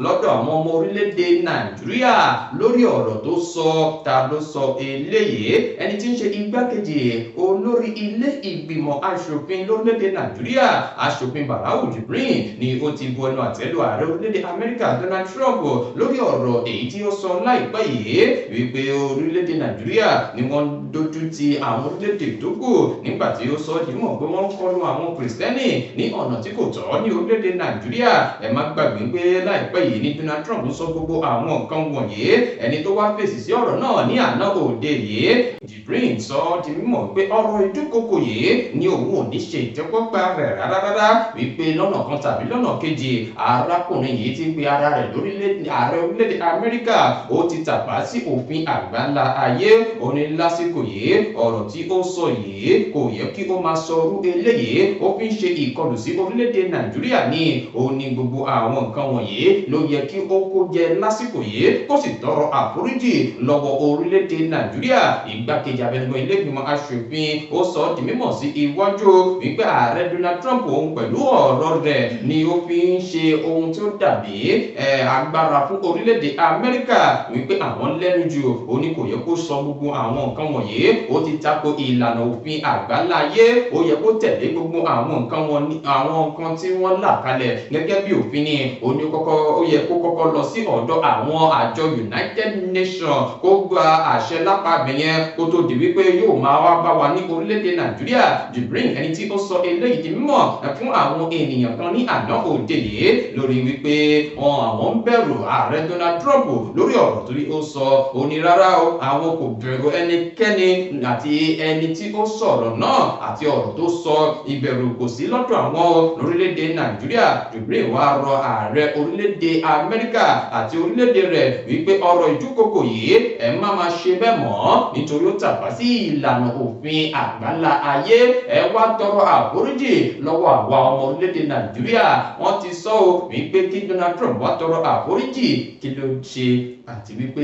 Speaker 5: lọ́dọ̀ àwọn ọmọ orílẹ̀-èdè Nàìjíríà lórí ọ̀rọ̀ tó sọ. Ta ló sọ eléyìí? Ẹni tí ń ṣe igbákejì olórí ilé ìgbìmọ̀ aṣòfin lórílẹ̀-èdè Nàìjíríà, Aṣòfin Barau Jibrin, ni ó ti bu ẹnu àtẹ́ lu ààrẹ orílẹ̀-èdè Amẹ́ríkà Donald Trump lórí ọ̀rọ̀ èyí tí ó sọ láìpẹ́ yìí wípé orílẹ̀-èdè Nàìjíríà ni wọ́n dojú ti àwọn orílẹ̀-èdè tó kù, nígbà tí ó sọ di mọ̀ pé wọ́n ń kọlu àwọn Kìrìsìtẹ́nì ní ọ̀nà tí kò tọ́ ní orílẹ̀-èdè Nàìjíríà. Ẹ má gbàgbé pé láìpẹ́ yìí ní Donald Trump sọ gbogbo àwọn nǹkan wọ̀nyí. Ẹni tó wá fèsì sí ọ̀rọ̀ náà ní àná òde yìí, Jibrin, sọ di mímọ̀ pé ọ̀rọ̀ ìdúnkokò yìí ni òun ò ní ṣe ìtẹ́wọ́gbà rẹ̀ rárá rárá, wípé lọ́nà kan tàbí lọ́nà kejì, arákùnrin yìí ti pe ara rẹ̀ lórílẹ̀ ààrẹ orílẹ̀-èdè Amẹ́ríkà, ó ti tàpá sí òfin àgbáńlá ayé. Ó ní lásìkò yìí, ọ̀rọ̀ tí ó sọ yìí, kò yẹ kí ó máa sọ irú eléyìí. Ó fi ń ṣe ìkọlù sí orílẹ̀-èdè Nàìjíríà ní. Ó ní gbogbo àwọn nǹkan wọ̀nyí ló yẹ kí ó kó jẹ lásìkò yìí, kó sì tọrọ àforíjì lọ́wọ́ orílẹ̀-èdè Nàìjíríà. Ìgbákejì abẹnugan ilé ìgbìmọ̀ aṣòfin ó sọ ọ́ di mímọ̀ sí iwájú wípé ààrẹ Donald Trump, òun pẹ̀lú ọ̀rọ̀ rẹ̀ ni ó fi ń ṣe ohun tí ó dàbí agbára fún orílẹ̀-èdè Amẹ́ríkà, wípé àwọn lẹ́nu jù. Ó ní kò yẹ kó sọ gbogbo àwọn nǹkan wọ̀nyí. Ó ti tako ìlànà òfin àgbáláyé. Ó yẹ kó tẹ̀lé gbogbo àwọn nǹkan wọn ní àwọn nǹkan tí wọ́n là kalẹ̀ gẹ́gẹ́ bí òfin ni. Ó ní kọ́kọ́ ó yẹ kó kọ́kọ́ lọ sí ọ̀dọ̀ àwọn àjọ United Nations, kó gba àṣẹ lápá bẹ̀yẹn, kó tó di wípé yóò máa wá bá wa ní orílẹ̀-èdè Nàìjíríà. Jibrin, ẹni tí ó sọ eléyìí di mímọ̀ fún àwọn ènìyàn kan ní àná òde yìí lórí wípé wọn àwọn ń bẹ̀rù ààrẹ Donald Trump lórí ọ̀rọ̀ tó ó sọ, ó ní rárá o, àwọn kò bẹ̀rù ẹnikẹ́ni, àti ẹni tí ó sọ̀rọ̀ náà àti ọ̀rọ̀ tó sọ, ìbẹ̀rù kò sí lọ́dọ̀ àwọn lórílẹ̀‐èdè Nàìjíríà. Jibrin wá rọ ààrẹ orílẹ̀‐èdè Amẹ́ríkà àti orílẹ̀‐èdè rẹ̀ wípé ọ̀rọ̀ ìdúkokò yìí, ẹ má máa ṣe bẹ́ẹ̀ mọ́, nítorí ó tàpá sí ìlànà òfin àgbáńlá ayé. Ẹ wá tọrọ àforíjì lọ́wọ́ àwa ọmọ orílẹ̀‐èdè Nàìjíríà. Wọ́n ti sọ ọ́ wípé kí Donald Trump wá tọrọ àforíjì. Kí ló ṣe àti wípé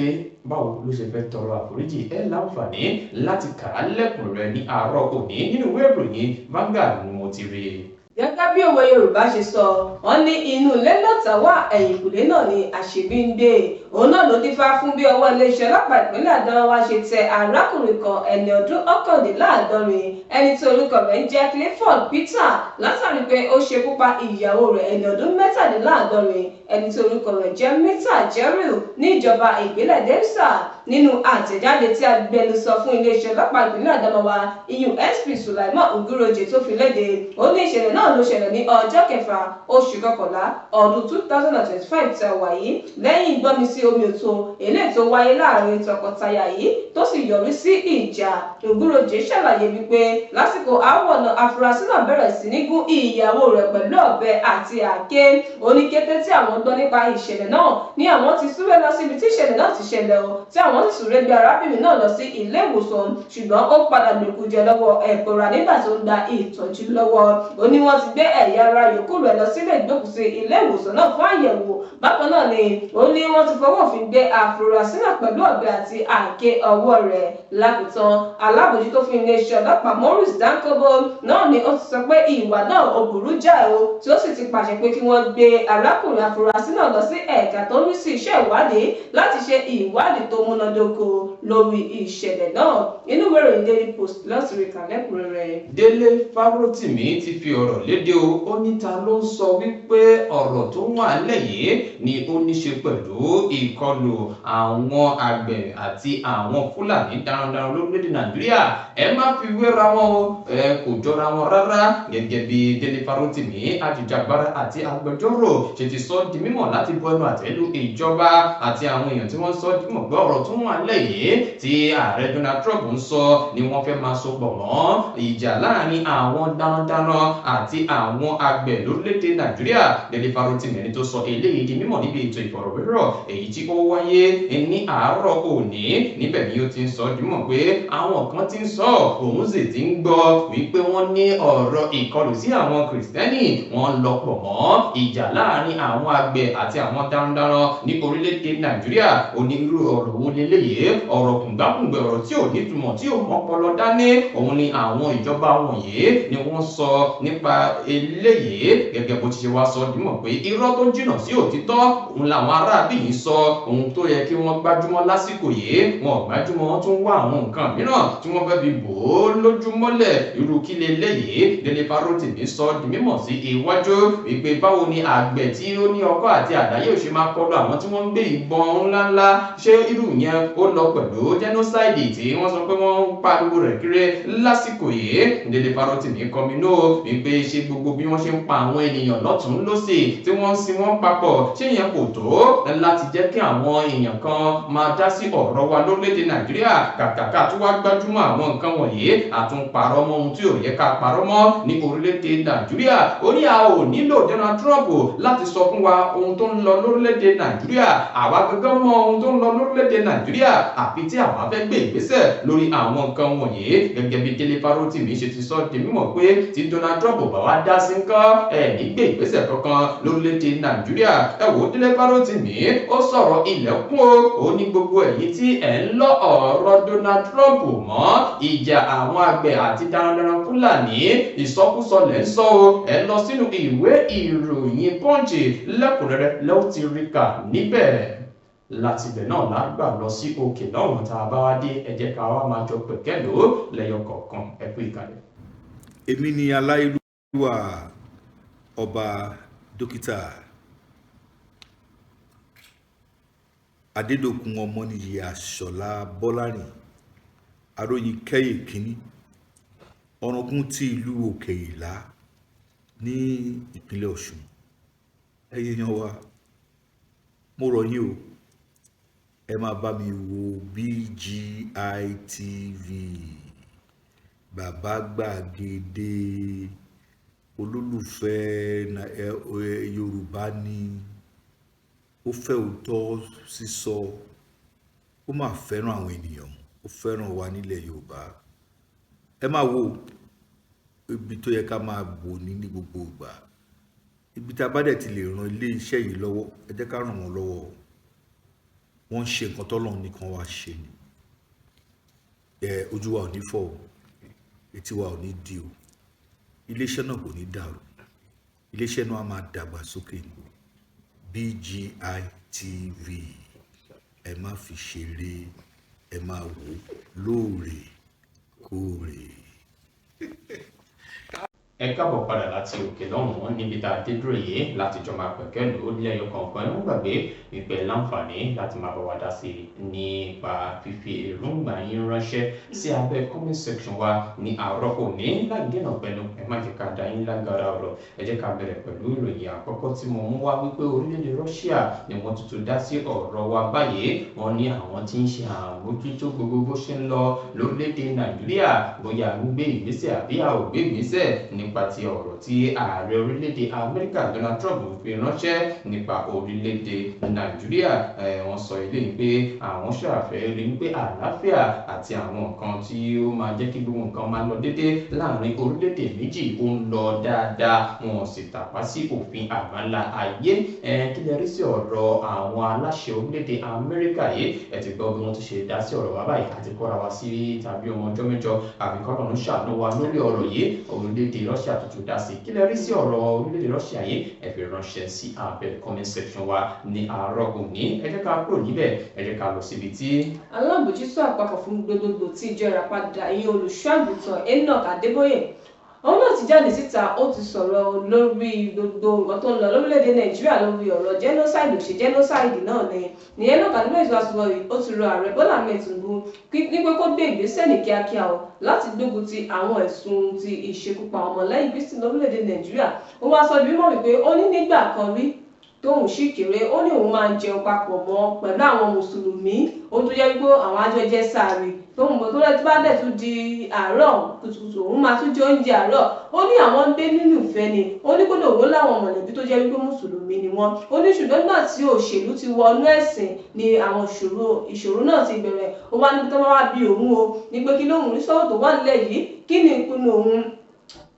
Speaker 5: báwo ló ṣe fẹ́ tọrọ àforíjì? Ẹ láǹfààní láti kà á lẹ́kùnrẹ́rẹ́ ní àárọ̀ òní nínú ìwé ìròyìn Vanguard ni mo ti rí i.
Speaker 2: Gẹ́gẹ́ bí òwe Yorùbá ṣe sọ, wọ́n ní inú ilé lọ́tà wà, ẹ̀yìnkùlé náà ni àṣebí ń gbé. Òun náà ló dífá fún bí ọwọ́ iléeṣẹ́ ọlọ́pàá ìpínlẹ̀ Adamawa ṣe tẹ arákùnrin kan, ẹni ọdún 79, ẹni tí orúkọ rẹ̀ ń jẹ́ Clifford Peter, látàrí pé ó ṣekú pa ìyàwó rẹ̀, ẹni ọdún 77, ẹni tí orúkọ rẹ̀ jẹ́ Mita Jeril, ní ìjọba ìbílẹ̀ Demsa. Nínú àtẹ̀jáde tí agbẹnusọ fún iléeṣẹ́ ọlọ́pàá ìpínlẹ̀ Adamawa, ìyún SP Sulaiman Nguroje, tó fi léde, ó ní ìṣẹ̀lẹ̀ náà ló ṣẹlẹ̀ ní ọjọ́ 6 oṣù kọkànlá ọdún 2025 tí a wà yìí, lẹ́yìn gbọ́nmi sí omi òtó eléyìí tó wáyé láàrin tọkọtaya yìí tó sì yọrí sí ìjà. Nguroje ṣàlàyé wípé lásìkò aáwọ̀ náà, afurasí náà bẹ̀rẹ̀ sí ní gún ìyàwó rẹ̀ pẹ̀lú ọ̀bẹ àti àáké. Ó ní kété tí àwọn gbọ́ nípa ìṣẹ̀lẹ̀ náà ní àwọn ti súré lọ síbi tí ìṣẹ̀lẹ̀ náà ti ṣẹlẹ̀ o, tí àwọn sì súré gbé arábìnrin náà lọ sí ilé ìwòsàn, ṣùgbọ́n ó padà lòkùjẹ lọ́wọ́ ẹ̀bọ̀ra nígbà tó ń gba ìtọ́jú lọ́wọ́. Ó ní wọ́n ti gbé ẹ̀yà ara yòókù rẹ̀ lọ sílé ìgbókùsí ilé ìwòsàn náà fún àyẹ̀wò. Bákan náà ni ó ní wọ́n ti fọwọ́ òfin gbé àfúrásì náà pẹ̀lú ọ̀bẹ àti àáké ọwọ́ rẹ̀. Lákòótán, alábòjútó fún iléeṣẹ́ ọlọ́pàá Maurice Dankobo náà ni ó ti sọ pé ìwà náà ó burú jáì o, tí ó sì ti pàṣẹ pé kí wọ́n gbé arákùnrin afurasí náà lọ sí ẹ̀ka tó ń rí sí iṣẹ́ ìwádìí láti ṣe ìwádìí tó múnádóko lórí ìṣẹ̀lẹ̀ náà. Inú ìwé ìròyìn Daily Post láti rí kà lẹ́kùnrẹ́rẹ́.
Speaker 5: Délé Fárótìmí ti fi ọ̀rọ̀ léde o. Ó ní ta ló ń sọ wípé ọ̀rọ̀ tó wà nílẹ̀ yìí ni ó ní ṣe pẹ̀lú ìkọlù àwọn àgbẹ̀ àti àwọn Fúlàní darandaran lórílẹ̀‐èdè Nàìjíríà? Ẹ má fi wéra wọn o, ẹ kò jọra wọn rárá. Gẹ́gẹ́ bí Délé Fárótìmí, ajìjàgbara àti agbẹjọ́rò, ṣe ti sọ di mímọ̀ láti bọ ẹnu àtẹ́ lu ìjọba àti àwọn èèyàn tí wọ́n sọ di mímọ̀ pé ọ̀rọ̀ tó wà nílẹ̀ yìí tí ààrẹ Donald Trump ń sọ ni wọ́n fẹ́ máa so pọ̀ mọ́ ìjà láàrin àwọn darandaran àti àwọn àgbẹ̀ lórílẹ̀‐èdè Nàìjíríà. Délé Fárótìmí, ẹni tó sọ eléyìí di mímọ̀ níbi ètò ìfọ̀rọ̀wérọ̀ èyí tí ó wáyé ní àárọ̀ òní, níbẹ̀ ni ó ti ń sọ di mímọ̀ pé àwọn kan ti ń sọ, òun sì ti ń gbọ́ wípé wọ́n ní ọ̀rọ̀ ìkọlù sí àwọn Kìrìsìtẹ́nì wọ́n lọ pọ̀ mọ́ ìjà láàrin àwọn àgbẹ̀ àti àwọn darandaran ní orílẹ̀-èdè Nàìjíríà. Onírúurú ọ̀rọ̀ wo leléyìí? Ọ̀rọ̀ kùngbàkùngbẹ̀, ọ̀rọ̀ tí ò nítumọ̀, tí ò mọ́pọlọ dání, òun ni àwọn ìjọba wọ̀nyí ni wọ́n sọ nípa eléyìí. Gẹ́gẹ́ bó ti ṣe wá sọ dímọ̀ pé irọ́ tó jìnnà sí òtítọ́ òun làwọn aráabí yìí sọ. Ohun tó yẹ kí wọ́n gbájúmọ́ lásìkò yìí, wọn ò gbájúmọ́, wọ́n tún wá àwọn nǹkan mìíràn tí wọ́n fẹ́ fi bò ó lójúmọ́lẹ̀. Irú kí leléyìí? Délé Fárótìmí sọ di mímọ̀ sí iwájú wípé báwo ni àgbẹ̀ tí ó ní ọkọ́ àti àdá yóò ṣe máa kọlu àwọn tí wọ́n ń gbé ìbọn ńláńlá? Ṣé irú yẹn ó lọ pẹ̀lú genocide tí wọ́n sọ pé wọ́n ń pariwo rẹ̀ kiri lásìkò yìí? Délé Fárótìmí kọminú wípé ṣé gbogbo bí wọ́n ṣe ń pa àwọn ènìyàn lọ́tún lọ́sì tí wọ́n ń sin wọ́n papọ̀, ṣé ìyẹn kò tó láti jẹ́ kí àwọn èèyàn kan máa dá sí ọ̀rọ̀ wa lórílẹ̀‐èdè Nàìjíríà? Kàkàkà tó wá gbájúmọ́ àwọn nǹkan wọ̀nyí, àtúnparọ́ mọ́ ohun tí ò yẹ ká parọ́ mọ́ ní orílẹ̀‐èdè Nàìjíríà. Ó ní a ò nílò Donald Trump láti sọ fún wa ohun tó ń lọ lórílẹ̀‐èdè Nàìjíríà. Àwa gangan mọ ohun tó ń lọ lórílẹ̀‐èdè Nàìjíríà, àfi tí àwa fẹ́ gbé ìgbésẹ̀ lórí àwọn nǹkan wọ̀nyí. Gẹ́gẹ́ bí Délé Fárótìmí ṣe ti sọ di mímọ̀ pé tí Donald Trump bá wá dá sí ńkọ́, ẹ̀ ní gbé ìgbésẹ̀ kankan lórílẹ̀‐èdè Nàìjíríà. Ẹ wò, Délé Fárótìmí ó sọ̀rọ̀ ilẹ̀kùn o. Ó ní gbogbo ẹ̀yin tí ẹ̀ ń lọ ọ̀rọ̀ Donald Trump mọ́ ìjà àwọn àgbẹ̀ àti darandaran Fúlàní, ìsọkúsọ lẹ̀ ń sọ o. Ẹ lọ sínú ìwé ìròyìn Punch lẹ́kùnrẹ́rẹ́, lẹ́wọ́ ti rí kà níbẹ̀. Láti ibẹ̀ náà lágbà lọ sí òkè lọ́hùn. Tá a bá wá dé, ẹ jẹ́ ká wá máa jọ pẹ̀kẹ́lò lẹ́yọ kọ̀ọ̀kan. Ẹ kú ìkàlẹ̀.
Speaker 6: Èmi ni aláìlúwà Ọba Dókítà Adédọ̀kun Ọmọnìyí Àṣọlá Bọ́lárìn Aróyinkẹ́yè kínní, Ọ̀ràngún ti ìlú Òkè Ìlá ní ìpínlẹ̀ Ọ̀ṣun. Ẹ̀yin èèyàn wa, mo rọ̀ yín o, ẹ máa bá mi wo BGI TV, Bàbá Gbàgede olólùfẹ́ Yorùbá ni ó fẹ́ òótọ́ sísọ, ó máa fẹ́ràn àwọn ènìyàn, ó fẹ́ràn wa nílẹ̀ Yorùbá. Ẹ máa wo ibi tó yẹ ká máa bò ní gbogbo ìgbà. Ibi tá a bá dẹ̀ ti lè ran ilé iṣẹ́ yìí lọ́wọ́, ẹ jẹ́ ká ràn wọ́n lọ́wọ́. Wọ́n ń ṣe nǹkan tọ́lọ́run nìkan wá ṣe ni. Ẹ ojú wa ò ní fọ́ o, etí wa ò ní di o, iléeṣẹ́ náà kò ní dàrú, iléeṣẹ́ náà á máa dàgbà sókè ní. BGI TV. Ẹ má fi ṣeré, ẹ máa wò ó lóòrèkóòrè.
Speaker 3: Ẹ káàbọ̀ padà láti òkè lọ́hùn-ún níbi tá a dé dúró yìí láti jọ máa pẹ̀kẹ́ lò ó lẹ́yọ kọ̀ọ̀kan. Ẹ má gbàgbé wípé láǹfààní láti máa bá wa dá sí i nípa fífi èròǹgbà yín ránṣẹ́ sí abẹ́ comment section wa ní àárọ̀ òní. Láì dènà pẹ̀lú, ẹ má jẹ́ ká dá yín lágara ọ̀rọ̀. Ẹ jẹ́ ká bẹ̀rẹ̀ pẹ̀lú ìròyìn àkọ́kọ́ tí mo mú wá wípé orílẹ̀-èdè Russia ni wọ́n tuntun dá sí ọ̀rọ̀ wa báyìí. Wọ́n ní àwọn tí ń ṣe àmójútó gbogbo bó ṣe ń lọ lórílẹ̀-èdè Nàìjíríà, bóyá à ń gbé ìgbésẹ̀ àbí a ò gbé ìgbésẹ̀ nípa ti ọ̀rọ̀ tí ààrẹ orílẹ̀-èdè Amẹ́ríkà Donald Trump fi ránṣẹ́ nípa orílẹ̀-èdè Nàìjíríà. Wọ́n sọ eléyìí pé àwọn ṣàfẹ́ rí pé àlàáfíà àti àwọn nǹkan tí ó máa jẹ́ kí gbogbo nǹkan máa lọ déédé láàrin orílẹ̀-èdè méjì ó ń lọ dáadáa, wọn ò sì tàpá sí òfin àgbáńlá ayé. Kí lẹ rí sí ọ̀rọ̀ àwọn aláṣẹ orílẹ̀-èdè Amẹ́ríkà yìí? Ẹ ti gbọ́ bí wọ́n ti ṣe dá sí ọ̀rọ̀ wa báyìí àti kọ́ra wa sí tàbí ọmọ ọjọ́ mẹ́jọ àbí kọ́lọ́run ṣàánú wa lórí ọ̀rọ̀ yìí. Orílẹ̀-èdè Russia tuntun dá sí. Kí lẹ rí sí ọ̀rọ̀ orílẹ̀-èdè Russia yìí? Ẹ fi ránṣẹ́ sí abẹ́ comment section wa ní àárọ̀ òní. Ẹ jẹ́ ká kúrò níbẹ̀, ẹ jẹ́ ká lọ síbi tí.
Speaker 2: Alábòjútó àpapọ̀ fún gbogbogbò tí ìjọ Ìràpadà ìyẹn Olùṣọ́-àgùntàn Enoch Adébóyè, òun náà ti jáde síta, ó ti sọ̀rọ̀ lórí gbogbo nǹkan tó ń lọ lórílẹ̀‐èdè Nàìjíríà lórí ọ̀rọ̀ genocide. Òṣè genocide náà ni ní Enoch Adébóyè tó wá sọ yìí. Ó ti rọ ààrẹ Bọ́lá Ahmed Tinubu ní pé kó gbé ìgbésẹ̀ ní kíákíá o láti gbógun ti àwọn ẹ̀sùn ti ìṣekúpa ọmọlẹ́yìn Kristi lórílẹ̀‐èdè Nàìjíríà. Ó wá sọ di mímọ̀ wípé ó ní nígbà kan rí tóun sì kéré, ó ní òun máa ń jẹun papọ̀ mọ́ pẹ̀lú àwọn mùsùlùmí, ó tún jẹ́ wípé àwọn àjọ jẹ sààrì tóun mọ̀ tó rẹ̀ tó bá dẹ̀ tún di àárọ̀ kùtùkùtù òun máa tún jẹ oúnjẹ àárọ̀. Ó ní àwọn ń gbé nínú ìfẹ́ ni. Ó ní kódà òun láwọn mọ̀lẹ́bí tó jẹ́ wípé mùsùlùmí ni wọ́n. Ó ní ṣùgbọ́n nígbà tí òṣèlú ti wọnú ẹ̀sìn ni àwọn ìṣòro náà ti bẹ̀rẹ̀. Ó wá níbi tó bá wá bí òun o ní pé kí lóun rí sọ́wọ́ tó wà nílẹ̀ yìí, kí ni ìpinnu òun?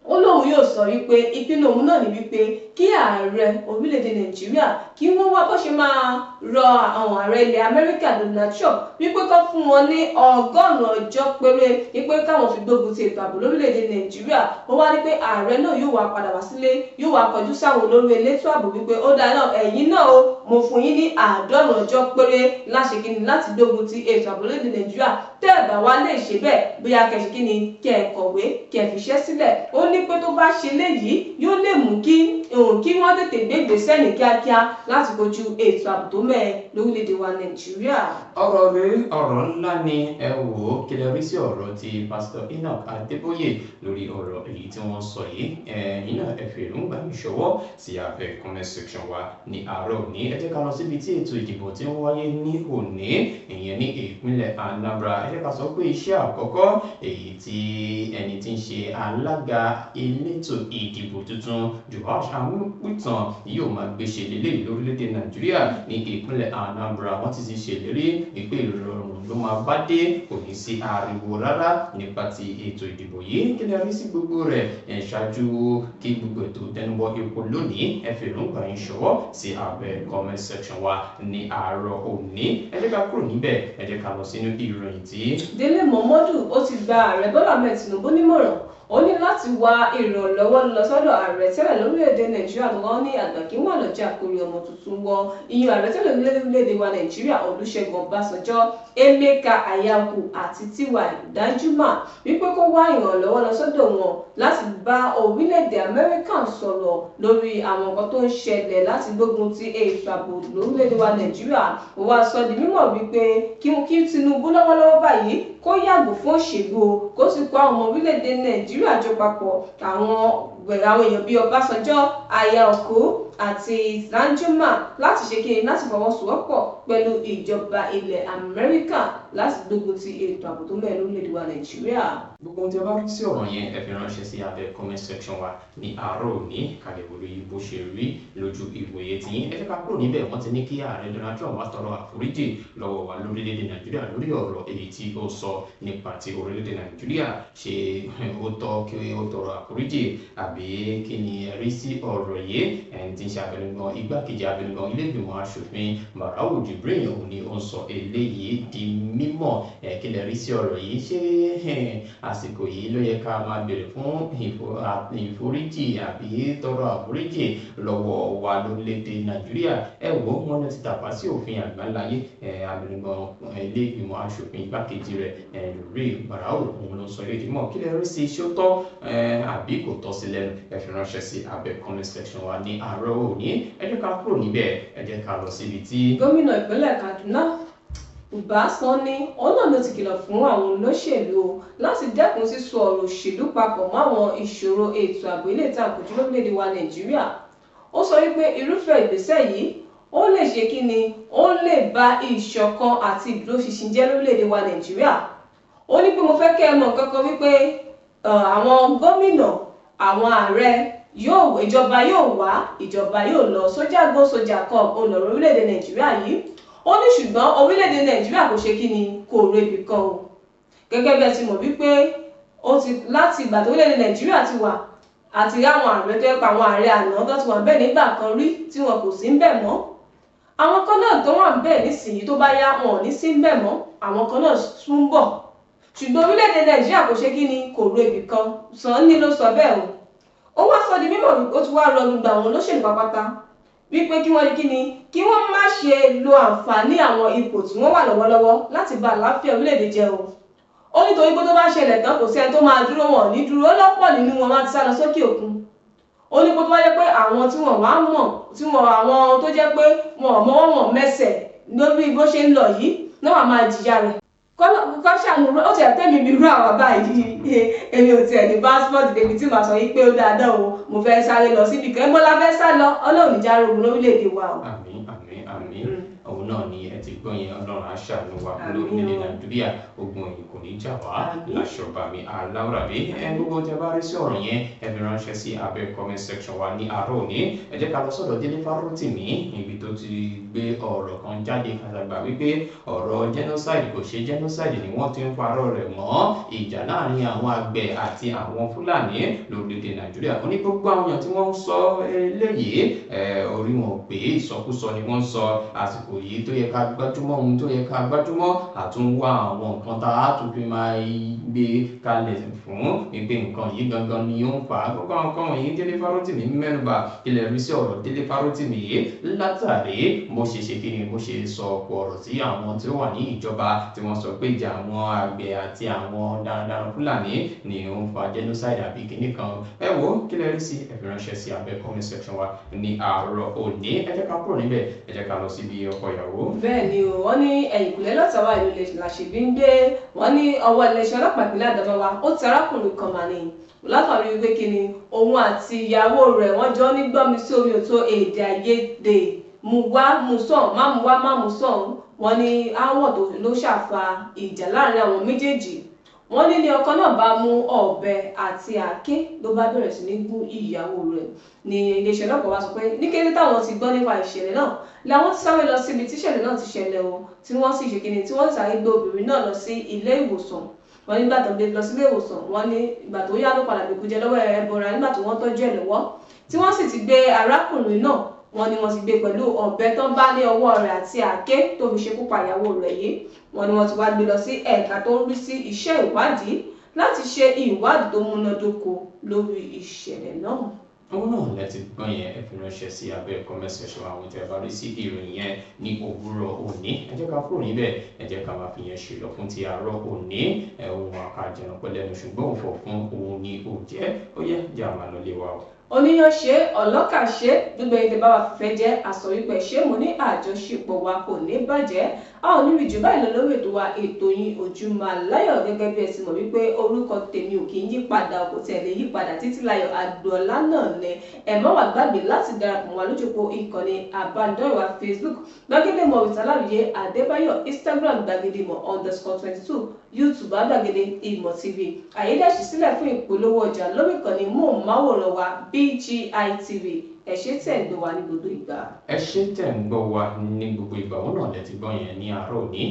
Speaker 2: Ó lóun yóò sọ wípé ìpinnu òun náà ní wípé kí ààrẹ orílẹ̀-èdè Nàìjíríà kí wọ́n wá bó ṣe máa rọ àwọn ààrẹ ilẹ̀ Amẹ́ríkà Donald Trump wípé kó fún wọn ní 100 ọjọ́ péré wípé káwọn fi gbógun ti ètò ààbò lórílẹ̀-èdè Nàìjíríà. Ó wá ní pé ààrẹ náà yóò wá padà wá sílé, yóò wá kọjú sáwọn olórí elétò ààbò wípé ó dáa náà, ẹ̀yin náà o, mo fún yín ní 90 ọjọ́ péré láṣẹ kíni láti gbógun ti ètò ààbò lórílẹ̀-èdè Nàìjíríà. Tẹ́ ẹ̀ bá wá lè ṣe bẹ́ẹ̀, bóyá kẹ́ ṣe kíni, kẹ́ ẹ kọ̀wé, kẹ́ ẹ fiṣẹ́ sílẹ̀. Ó ní pé tó bá ṣe léyìí yóò lè mú kí wọ́n tètè gbé ìgbésẹ̀ ní kíákíá láti kojú ètò ààbò tó mẹ́ẹ̀ lórílẹ̀‐èdè wa Nàìjíríà.
Speaker 3: Ọ̀rọ̀ rèé, ọ̀rọ̀ ńlá ni. Ẹ wò ó, kí lẹ rí sí ọ̀rọ̀ ti Pásítọ̀ Enoch Adébóyè lórí ọ̀rọ̀ èyí tí wọ́n sọ yìí? Ẹ̀yin náà ẹ fi èròǹgbà yín ṣọwọ́ sí abẹ́ comment section wa ní àárọ̀ òní. Ẹ jẹ́ ká lọ síbi tí ètò ìdìbò ti ń wáyé ní òní, ìyẹn ní ìpínlẹ̀ Anambra. Ẹ jẹ́ ká sọ pé iṣẹ́ àkọ́kọ́ èyí tí ẹni tí ń ṣe alága elétò ìdìbò tuntun Joash Amúpìtàn yóò máa gbéṣe lélẹ́yìí lórílẹ̀‐èdè Nàìjíríà ní ìpínlẹ̀ Anambra. Wọ́n ti ṣèlérí ìpè ìrọ̀rùn ló máa bá dé, kò ní sí ariwo rárá nípa ti ètò ìdìbò yìí. Kí lẹ rí sí gbogbo rẹ̀? Ẹ̀ ṣáájú kí gbogbo ètò tẹnubọ epo lónìí, ẹ fi èròǹgbà yín ṣọwọ́ sí abẹ́ comment section wa ní àárọ̀ òní. Ẹ jẹ́ ká kúrò níbẹ̀, ẹ jẹ́ ká lọ sínú ìròyìn tí.
Speaker 2: Délé Mọ́mọ́dù ó ti gba ààrẹ Bọ́lá Ahmed Tinubu nímọ̀ràn. Ó ní láti wá ìrànlọ́wọ́ lọ sọ́dọ̀ ààrẹ tẹ́lẹ̀ lórílẹ̀‐èdè Nàìjíríà tó wọ́n ní àgbà kí wọ́n lọ́jà kórí ọmọ tuntun wọ ìyẹn ààrẹ tẹ́lẹ̀ lórílẹ̀‐èdè wa Nàìjíríà Olúṣẹ́gun Ọbásanjọ́, Emeka Ayaku àti T.Y. Danjuma wípé kó wá ìrànlọ́wọ́ lọ sọ́dọ̀ wọn láti bá orílẹ̀‐èdè Amẹ́ríkà sọ̀rọ̀ lórí àwọn nǹkan tó ń ṣẹlẹ̀ láti gbógun ti ètò ààbò lórílẹ̀‐èdè wa Nàìjíríà. Ó wá sọ di mímọ̀ wípé kí Tinubu lọ́wọ́lọ́wọ́ báyìí kó yàgò fún òṣèlú o, kó sì kó àwọn ọmọ orílẹ̀-èdè Nàìjíríà jọ papọ̀, àwọn èèyàn bíi Ọbásanjọ́, Ayaku àti Danjuma láti ṣe kíni láti fọwọ́sowọ́pọ̀ pẹ̀lú ìjọba ilẹ̀ Amẹ́ríkà láti gbógun ti ètò ààbò tó mẹ́ẹ̀ lórílẹ̀-èdè wa Nàìjíríà.
Speaker 3: Gbogbo ohun tí a bá rí sí ọ̀rọ̀ yẹn ẹ fi ránṣẹ́ sí abẹ́ comment section wa ní àárọ̀ òní kàlẹ́wò lórí bó ṣe rí lójú ìwòye tí yín. Ẹ jẹ́ ká kúrò níbẹ̀. Wọ́n ti ní kí ààrẹ Donald Trump wá tọrọ àforíjì lọ́wọ́ wa lórílẹ̀‐èdè Nàìjíríà lórí ọ̀rọ̀ èyí tí ó sọ nípa ti orílẹ̀‐èdè Nàìjíríà. Ṣé ó tọ́ kí ó tọrọ àforíjì àbí kí ni ẹ rí sí ọ̀rọ̀ yìí? Ẹni tí ń ṣe abẹnugan igbákejì abẹnugan ilé ìgbìmọ̀ aṣòfin Barau Jibrin òun ni ó ń sọ eléyìí di mímọ̀. mímọ̀. Kí lẹ rí sí ọ̀rọ̀ yìí? Ṣé àsìkò yìí ló yẹ ká máa béèrè fún ìforíjì àbí tọrọ àforíjì lọ́wọ́ wa lórílẹ̀‐èdè Nàìjíríà? Ẹ wò ó, wọn ti tàpá sí òfin àgbáláyé. Abẹnugan ilé ìgbìmọ̀ asòfin, igbákejì rẹ̀ Lórí Barau, òun ló sọ èdè mọ́. Kí lẹ rí sí? Ṣó tọ́ àbí kò tọ́ sí lẹ́nu? Ẹ fi ránṣẹ́ sí abẹ́ comment section wa ní àárọ̀ òní. Ẹ jẹ́ ká kúrò níbẹ̀, ẹ jẹ́ ká lọ síbi tí.
Speaker 2: Gómìnà ìpínlẹ̀ Kaduna, Uba Sani, òun náà ló ti kìlọ̀ fún àwọn olóṣèlú o láti dẹ́kun sísọ ọ̀rọ̀ òṣèlú papọ̀ mọ́ àwọn ìṣòro ètò ààbò ilé ìta àkójú lórílẹ̀‐èdè wa Nàìjíríà. Ó sọ wípé irúfẹ́ ìgbésẹ̀ yìí, ó lè ṣe kí ni, ó lè ba ìṣọ̀kan àti ìdúróṣinṣin jẹ́ lórílẹ̀‐èdè wa Nàìjíríà. Ó ní pé mo fẹ́ kẹ́ ẹ mọ̀ nǹkan kan wípé àwọn gómìnà, àwọn ààrẹ yóò, ìjọba yóò wá, ìjọba yóò lọ, sójà go sójà come olọ̀rọ̀ orílẹ̀-èdè Nàìjíríà yìí. Ó ní ṣùgbọ́n orílẹ̀-èdè Nàìjíríà kò ṣe kí ni, kò rebi kan o. Gẹ́gẹ́ bí ẹ ti mọ̀ wípé ó ti láti ìgbà tó orílẹ̀-èdè Nàìjíríà ti wà, àti àwọn ààrẹ tó yẹ pa àwọn ààrẹ àná tó ti wà bẹ́ẹ̀ nígbà kan rí tí wọn kò sí ń bẹ̀ mọ́, àwọn kan náà tó wà bẹ́ẹ̀ nísìnyí, tó bá yá wọn ò ní sí ń bẹ̀ mọ́, àwọn kan náà tún ń bọ̀, ṣùgbọ́n orílẹ̀-èdè Nàìjíríà kò ṣe kí ni, kò rebi kan. Sànni ló sọ bẹ́ẹ̀ o. Ó wá sọ di mímọ̀, ó ti wá rọ gbogbo àwọn olóṣèlú pápátá wípé kí wọ́n ní kí ni, kí wọ́n má ṣe lo àǹfààní àwọn ipò tí wọ́n wà lọ́wọ́lọ́wọ́ láti bà àlàáfíà orílẹ̀-èdè jẹ́ o. Ó nítorí pé tó bá ṣẹlẹ̀ tán, kò sí ẹni tó máa dúró, wọn ò ní dúró, lọ́pọ̀ nínú wọn máa ti sá lọ sókè òkun. Ó ní pé tó bá jẹ́ pé àwọn tí wọ́n wá mọ̀, tí wọ́n, àwọn tó jẹ́ pé wọn ò mọwọ́ wọn mẹsẹ̀ lórí bó ṣe ń lọ yìí náà, wà máa jìyà rẹ̀. Kọ́ ṣàánú. Ó ti ẹ̀ tẹ́mi mi rú àwa báyìí, èmi ò tiẹ̀ ní passport débi tí màá sọ yìí pé ó dáadáa o, mo fẹ́ sáré lọ síbi kan, bọ́lá fẹ́ sá lọ. Ọlọ́run ìjà rogun lórílẹ̀‐èdè wa o.
Speaker 3: Àmín, àmín, àmín. Òun náà ni ẹ ti gbọ́ yẹn. Ọlọ́run á ṣàánú wa lórílẹ̀‐èdè Nàìjíríà, ogun ẹ̀yìn kò ní jà wá láṣọba mi aláwùrábí. Ẹ gbogbo tẹ bá rí sí ọ̀rọ̀ yẹn, ẹ fi ránṣẹ́ sí abẹ́ comment section wa ní àárọ̀ òní. Ẹ jẹ́ ká lọ sọ́dọ̀ Délé Fárótìmí níbi tó ti gbé ọ̀rọ̀ kan jáde kàtàgbà wípé ọ̀rọ̀ genocide kò ṣe genocide ni wọ́n ti ń parọ́ rẹ̀ mọ́ ìjà láàrin àwọn àgbẹ̀ àti àwọn Fúlàní lórílẹ̀‐èdè Nàìjíríà. Ó ní gbogbo àwọn èèyàn tí wọ́n ń sọ eléyìí, orí wọn ò pé, ìsọkúsọ ni wọ́n ń sọ. Àsìkò yìí tó yẹ ká gbájúmọ́ ohun tó yẹ ká gbájúmọ́, àtúnwá àwọn nǹkan tá a tún fi máa gbé kalẹ̀ fún wípé nǹkan yìí gangan ni ó ń fà á. Gbogbo àwọn nǹkan wọ̀nyí, Délé Fárótìmí mẹ́nubà. Ilẹ̀ rí sí ọ̀rọ̀ Délé Fárótìmí yìí látàrí bó ṣe ṣe kí ni, bó ṣe sọ ọ̀pọ̀ ọ̀rọ̀ tí àwọn tí ó wà ní ìjọba tí wọ́n sọ pé ìjà àwọn àgbẹ̀ àti àwọn darandaran Fúlàní ni ó ń fa genocide àbí kinní kan. Ẹ wo, kí lẹ rí sí? Ẹ fi ránṣẹ́ sí abẹ́ comment section wa ní àárọ̀ òní. Ẹ jẹ́ ká kúrò níbẹ̀, ẹ jẹ́ ká lọ síbi ọkọ ìyàwó.
Speaker 2: Bẹ́ẹ̀ ni o, wọ́n ní ẹ̀yìnkùlé lọ́tàwá ìlú làṣẹbí ń gbé. Wọ́n ní ọwọ́ iléeṣẹ́ ọlọ́pàá ìpínlẹ̀ Adamawa ó ti arákùnrin kan mà ní látàrí wípé kí ni, òun àti ìyàwó rẹ̀ wọ́n jọ ní gbọ́nmi sí omi òtó, èdè àìyedè, mú wá mú sàn, má mú wá má mú sàn. Wọ́n ní aáwọ̀ tó ló ṣàfà ìjà láàrin àwọn méjèèjì. Wọ́n ní ní ọkọ náà bá mú ọ̀bẹ àti àáké, ló bá bẹ̀rẹ̀ sí ní gún ìyàwó rẹ̀. Ní iléeṣẹ́ ọlọ́pàá wá sọ pé ní kété táwọn ti gbọ́ nípa ìṣẹ̀lẹ̀ náà làwọn ti sáré lọ síbi tí ìṣẹ̀lẹ̀ náà ti ṣẹlẹ̀ o, tí wọ́n sì ṣe kíni, tí wọ́n sì sáré gbé obìnrin náà lọ sí ilé ìwòsàn. Wọ́n nígbà tó gbé lọ sí ilé ìwòsàn, wọ́n ní ìgbà tó yá ló padà gbèkújẹ lọ́wọ́ ẹbọra. Nígbà tó wọ́n tọ́jú ẹ̀ lọ́wọ́, tí wọ́n sì ti gbé arákùnrin náà, wọ́n ní wọ́n ti gbé pẹ̀lú ọ̀bẹ tó ń bá ní ọwọ́ rẹ̀ àti àáké tó fi ṣekú pa ìyàwó rẹ̀ yìí. Wọ́n ní wọ́n ti wá gbé lọ sí ẹ̀ka tó ń rí sí iṣẹ́ ìwádìí láti ṣe ìwádìí tó múnádóko lórí ìṣẹ̀lẹ̀ náà.
Speaker 3: Òun náà lẹ ti gbọ́n yẹn. Ẹ fi ránṣẹ́ sí abẹ́ comment section àwọn tí a bá rí sí ìròyìn yẹn ní òwúrọ̀ òní. Ẹ jẹ́ ká kúrò níbẹ̀, ẹ jẹ́ ká máa fi yẹn ṣe lọ fún ti àárọ̀ òní. Ẹ ohun àkàjẹrán pẹ̀lẹ́nu, ṣùgbọ́n òfò fún òun ni ò jẹ́. Ó yẹ jẹ́ àmà lọlé wa o.
Speaker 2: Oníyan ṣe, ọlọ́kà ṣe, gbogbo ẹni tẹ́ bá wa fìfẹ́ jẹ́ àsọ wípé ṣé mo ní àjọṣepọ̀ wa kò ní bàjẹ́. A ò ní rí jù báyìí lọ lórí ètò wa, ètò yín, Ojúmọ́ Aláyọ̀. Gẹ́gẹ́ bí ẹ ti mọ̀ wípé orúkọ tèmi ò kì í yí padà, kò tẹ̀ lè yí padà, Títílayọ̀ Agboola náà ni. Ẹ má wá gbàgbé láti darapọ̀ mọ́ wa lójúpọ̀ ìkànnì àbánidọ́rẹ̀wá Facebook, Gbàgede Mọ̀ with Aláwìyé Adébáyọ̀, Instagram, gbàgedemọ̀_22, YouTube, Gbàgede Ìmọ̀ TV. Àyè dẹ̀ ṣí sílẹ̀ fún ìpolówó ọjà lórí ìkànnì móhùnmáwòrán wa, BGI TV. Ẹ ṣé tẹ̀ ń gbọ́ wa ní gbogbo ìgbà.
Speaker 3: Ẹ ṣé tẹ̀ ń gbọ́ wa ní gbogbo ìgbà. Òun náà lẹ ti gbọ́ yẹn ní àárọ̀ òní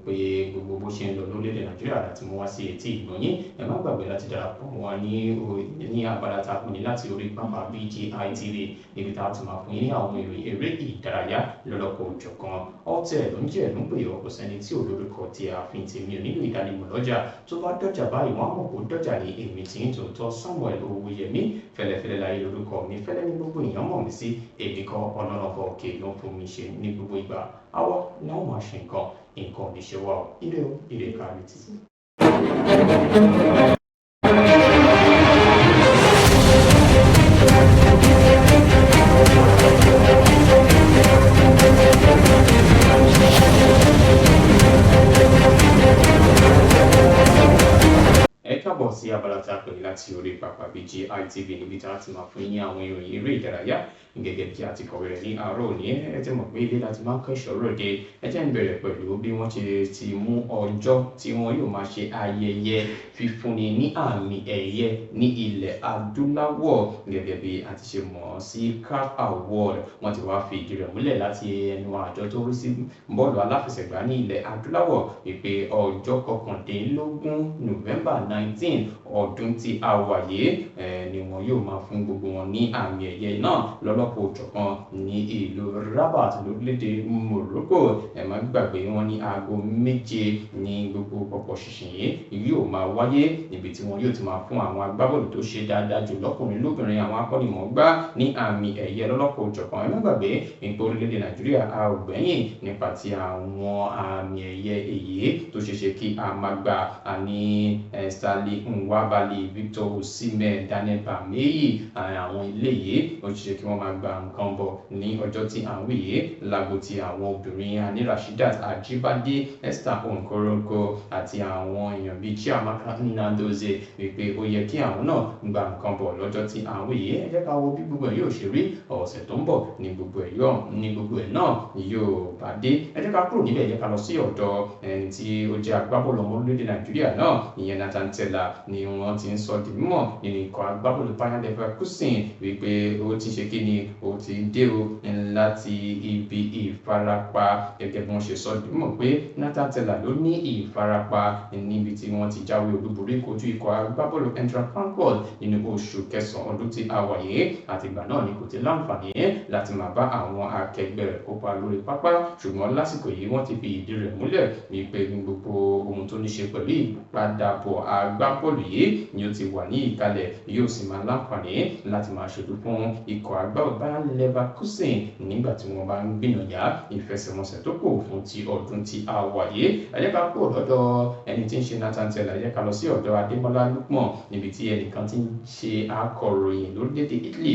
Speaker 3: pé gbogbo bó ṣe ń lọ lórílẹ̀‐èdè Nàìjíríà láti mú wá sí etí ìgbọ̀nyín. Ẹ má gbàgbé láti darapọ̀ mọ́ wa ní abala tá a pè ní láti orí pápá BGI TV, níbi tá a ti máa fún yín ní àwọn ìròyìn eré ìdárayá lọ́lọ́kọ̀ òjọ̀kan. Ọ̀tẹ̀ ló ń jẹ́ ló ń pè ọ́, kò sẹ́ni tí ò lórúkọ tí a fi tèmi ò nílò ìdánimọ̀ lọ́jà. Tó bá dọ́jà báyìí, wọ́n á mọ̀ kó dọ́jà ní. Èmi tí ń tòótọ́ Samuel Owóyẹmí, fẹ́lẹ́fẹ́lẹ́ láyé lórúkọ mi, fẹ́lẹ́ ní gbogbo èèyàn mọ̀ mí sí. Èmi kọ́, Ọlọ́run ọba òkè ló ń fún mi ṣe ní gbogbo ìgbà. Àwa náà máa ṣe nǹkan, nǹkan ò ní ṣe wá o. Ire o, ire kárí tì. Ẹ káàbọ̀ sí abala tá a pè ní láti orí pápá BGI TV, níbi tá a ti máa fún yín ní àwọn ìròyìn eré ìdárayá gẹ́gẹ́ bí a ti kọ̀wé rẹ̀ ní àárọ̀ òní. Ẹ ti mọ̀ pé ilé láti máa ń kọ́ ìṣòro dé. Ẹ jẹ́ ń bẹ̀rẹ̀ pẹ̀lú bí wọ́n ti mú ọjọ́ tí wọ́n yóò máa ṣe ayẹyẹ fífúnni ní àmì ẹ̀yẹ ní ilẹ̀ adúláwọ̀, gẹ́gẹ́ bí a ti ṣe mọ̀ ọ́ sí CAF Award. Wọ́n ti wá fi ìdí rẹ̀ múlẹ̀ láti ẹnu àjọ tó rí sí bọ́ọ̀lù aláfẹsẹ̀gbá ní ilẹ̀ adúláwọ̀ wípé ọjọ́ 19 November 19 ọdún tí a wà yìí ni wọn yóò máa fún gbogbo wọn ní àmì ẹ̀yẹ náà lọ́lọ́kọ̀ òjọ̀kan ní ìlú Rabat lórílẹ̀‐èdè Morocco. Ẹ má gbàgbé, wọn ní aago 7 ní gbogbo pọ̀pọ̀ ṣìnṣìn yìí yóò máa wáyé, níbi tí wọn yóò ti máa fún àwọn agbábọ́ọ̀lù tó ṣe dáadáa jù lọ́kùnrin lóbìnrin, àwọn akọ́nimọ̀ọ́gbá ní àmì ẹ̀yẹ lọ́lọ́kọ̀ òjọ̀kan. Ẹ má gbàgbé nípa orílẹ̀-èdè Nàìjíríà, a ò gbẹ̀yìn nípa ti àwọn àmì ẹ̀yẹ èyí tó ṣeé ṣe kí a máa gbà. Àní Stanley Nwabali, Victor Osimhen, Daniel Bameyi, àwọn ilé yìí ó ṣeé ṣe kí wọ́n máa gba nǹkan bọ̀ ní ọjọ́ tí à ń wí yìí. Lágbo ti àwọn obìnrin, àní Rasheedat Ajibade, Esther Nkoronko àti àwọn èèyàn bíi Chiamaka Nnadozie, wípé ó yẹ kí àwọn náà gba nǹkan bọ̀ lọ́jọ́ tí à ń wí yìí. Ẹ jẹ́ ká wo bí gbogbo ẹ̀ yóò ṣe rí ọ̀sẹ̀ tó ń bọ̀ ní gbogbo ẹ̀ yóò ní gbogbo ẹ̀ náà yóò bá dé. Ẹ jẹ́ ká kúrò níbẹ̀, ẹ jẹ́ ká lọ sí ọ̀dọ̀ ẹni tí ó jẹ́ agbábọ́ọ̀lù ọmọ orílẹ̀-èdè Nàìjíríà náà, ìyẹn Nathan Tella, ni wọ́n ti ń sọ di mímọ̀ nínú ikọ̀ agbábọ́ọ̀lù Bayer Leverkusen wípé ó ti ṣe kí ni, ó ti dé o láti ibi ìfarapa. Gẹ́gẹ́ bí wọ́n ṣe sọ di mímọ̀ pé Nathan Tella ló ní ìfarapa níbi tí wọ́n ti jáwé olúborí kojú ikọ̀ agbábọ́ọ̀lù Eintracht Frankfurt nínú oṣù kẹsàn-án ọdún tí a wà yìí. Àtìgbà náà ni kò ti láǹfààní láti máa bá àwọn akẹgbẹ́ rẹ̀ kópa lórí pápá, ṣùgbọ́n lásìkò yìí wọ́n ti fi ìdí rẹ̀ múlẹ̀ wípé gbogbo ohun tó ní ṣe pẹ̀lú ìpadàbọ̀ agbábọ́ọ̀lù yìí ni ó ti wà ní ìkàlẹ̀, yóò sì máa láǹfààní láti máa ṣojú fún ikọ̀ agbábọ́ọ̀lù Bayer Leverkusen nígbà tí wọ́n bá ń gbìyànjá ìfẹsẹ̀wọnsẹ̀ tó kù fún ti ọdún tí a wà yìí. Ẹ jẹ́ ká kúrò lọ́dọ̀ ẹni tí ń ṣe Nathan Tella, ẹ jẹ́ ká lọ sí ọ̀dọ̀ Adémọ́lá Lookman, níbi tí ẹnìkan ti ń ṣe akọ̀ròyìn lórílẹ̀‐èdè Italy,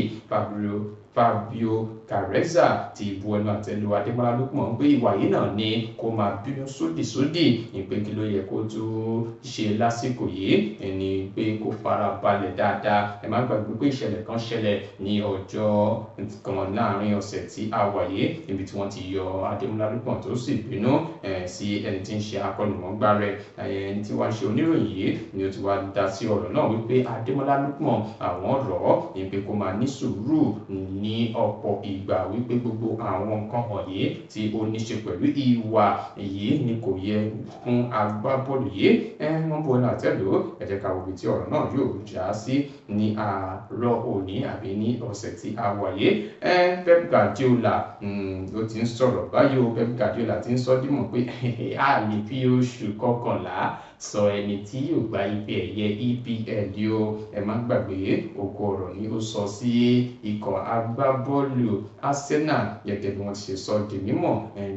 Speaker 3: Fabio Carrezza, ti bu ẹnu àtẹ́ lu Adémọ́lá Lookman pé ìwà yìí náà ni kó máa bínú sódìsódì, ní pé kí ló yẹ kó tún ṣe lásìkò yìí ni pé kó fara balẹ̀ dáadáa. Ẹ má gbàgbé pé ìṣẹ̀lẹ̀ kan ṣẹlẹ̀ ní ọjọ́ kan láàrin ọ̀sẹ̀ tí a wà yìí, níbi tí wọ́n ti yọ Adémọ́lá Lookman tó sì bínú sí ẹni tí ń ṣe akọ́nimọ̀ọ́gbá rẹ̀. Ẹni tí wọ́n ṣe oníròyìn yìí ni ó ti wá dá sí ọ̀rọ̀ náà wípé Adémọ́lá Lookman, àwọn rọ̀ ọ́ ní pé kó máa ní sùúrù ní ọ̀pọ̀ ìgbà, wípé gbogbo àwọn nǹkan wọ̀nyí tí ó ní ṣe pẹ̀lú ìwà yìí ni kò yẹ fún agbábọ́ọ̀lù yìí. Wọ́n bu ẹnu àtẹ́ lù ú. Ẹ jẹ́ ká wo ibi tí ọ̀rọ̀ náà yóò já sí ní àárọ̀ òní àbí ní ọ̀sẹ̀ tí a wà yìí. Pep Guardiola ló ti ń sọ̀rọ̀ báyìí o. Pep Guardiola ti ń sọ dímọ̀ pé a lè fi oṣù kọkànlá sọ ẹni tí yóò gba ife ẹ̀yẹ EPL o. Ẹ má gbàgbé, òkú ọ̀rọ̀ ni ó sọ sí ikọ̀ agbábọ́ọ̀lù Arsenal, gẹ́gẹ́ bí wọ́n ti ṣe sọ di mímọ̀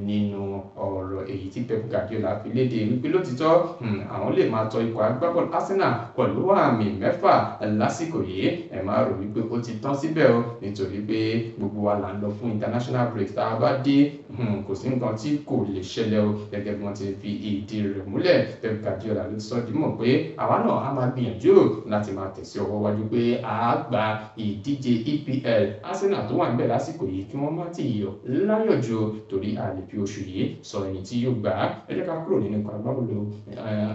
Speaker 3: nínú ọ̀rọ̀ èyí tí Pep Guardiola fi léde wípé lótìtọ́ àwọn lè máa tọ ikọ̀ agbábọ́ọ̀lù Arsenal pẹ̀lú àmì 6 lásìkò yìí. Ẹ má rò wípé ó ti tán síbẹ̀ o, nítorí pé gbogbo wa là ń lọ fún international break. Tá a bá dé, kò sí nǹkan tí kò lè ṣẹlẹ̀ o, gẹ́gẹ́ bí wọ́n ti fi ìdí rẹ̀ múlẹ̀. Pep Guardiola Guardiola ló sọ di mọ̀ pé àwa náà á máa gbìyànjú láti máa tẹ̀sí ọwọ́ wájú pé a gba ìdíje EPL. Arsenal tó wà níbẹ̀ lásìkò yìí, kí wọ́n má ti yọ̀ láyọ̀ jù, torí a lè fi oṣù yìí sọ ẹni tí yóò gbà á. Ẹ jẹ́ ká kúrò nínú ikọ̀ agbábọ́ọ̀lù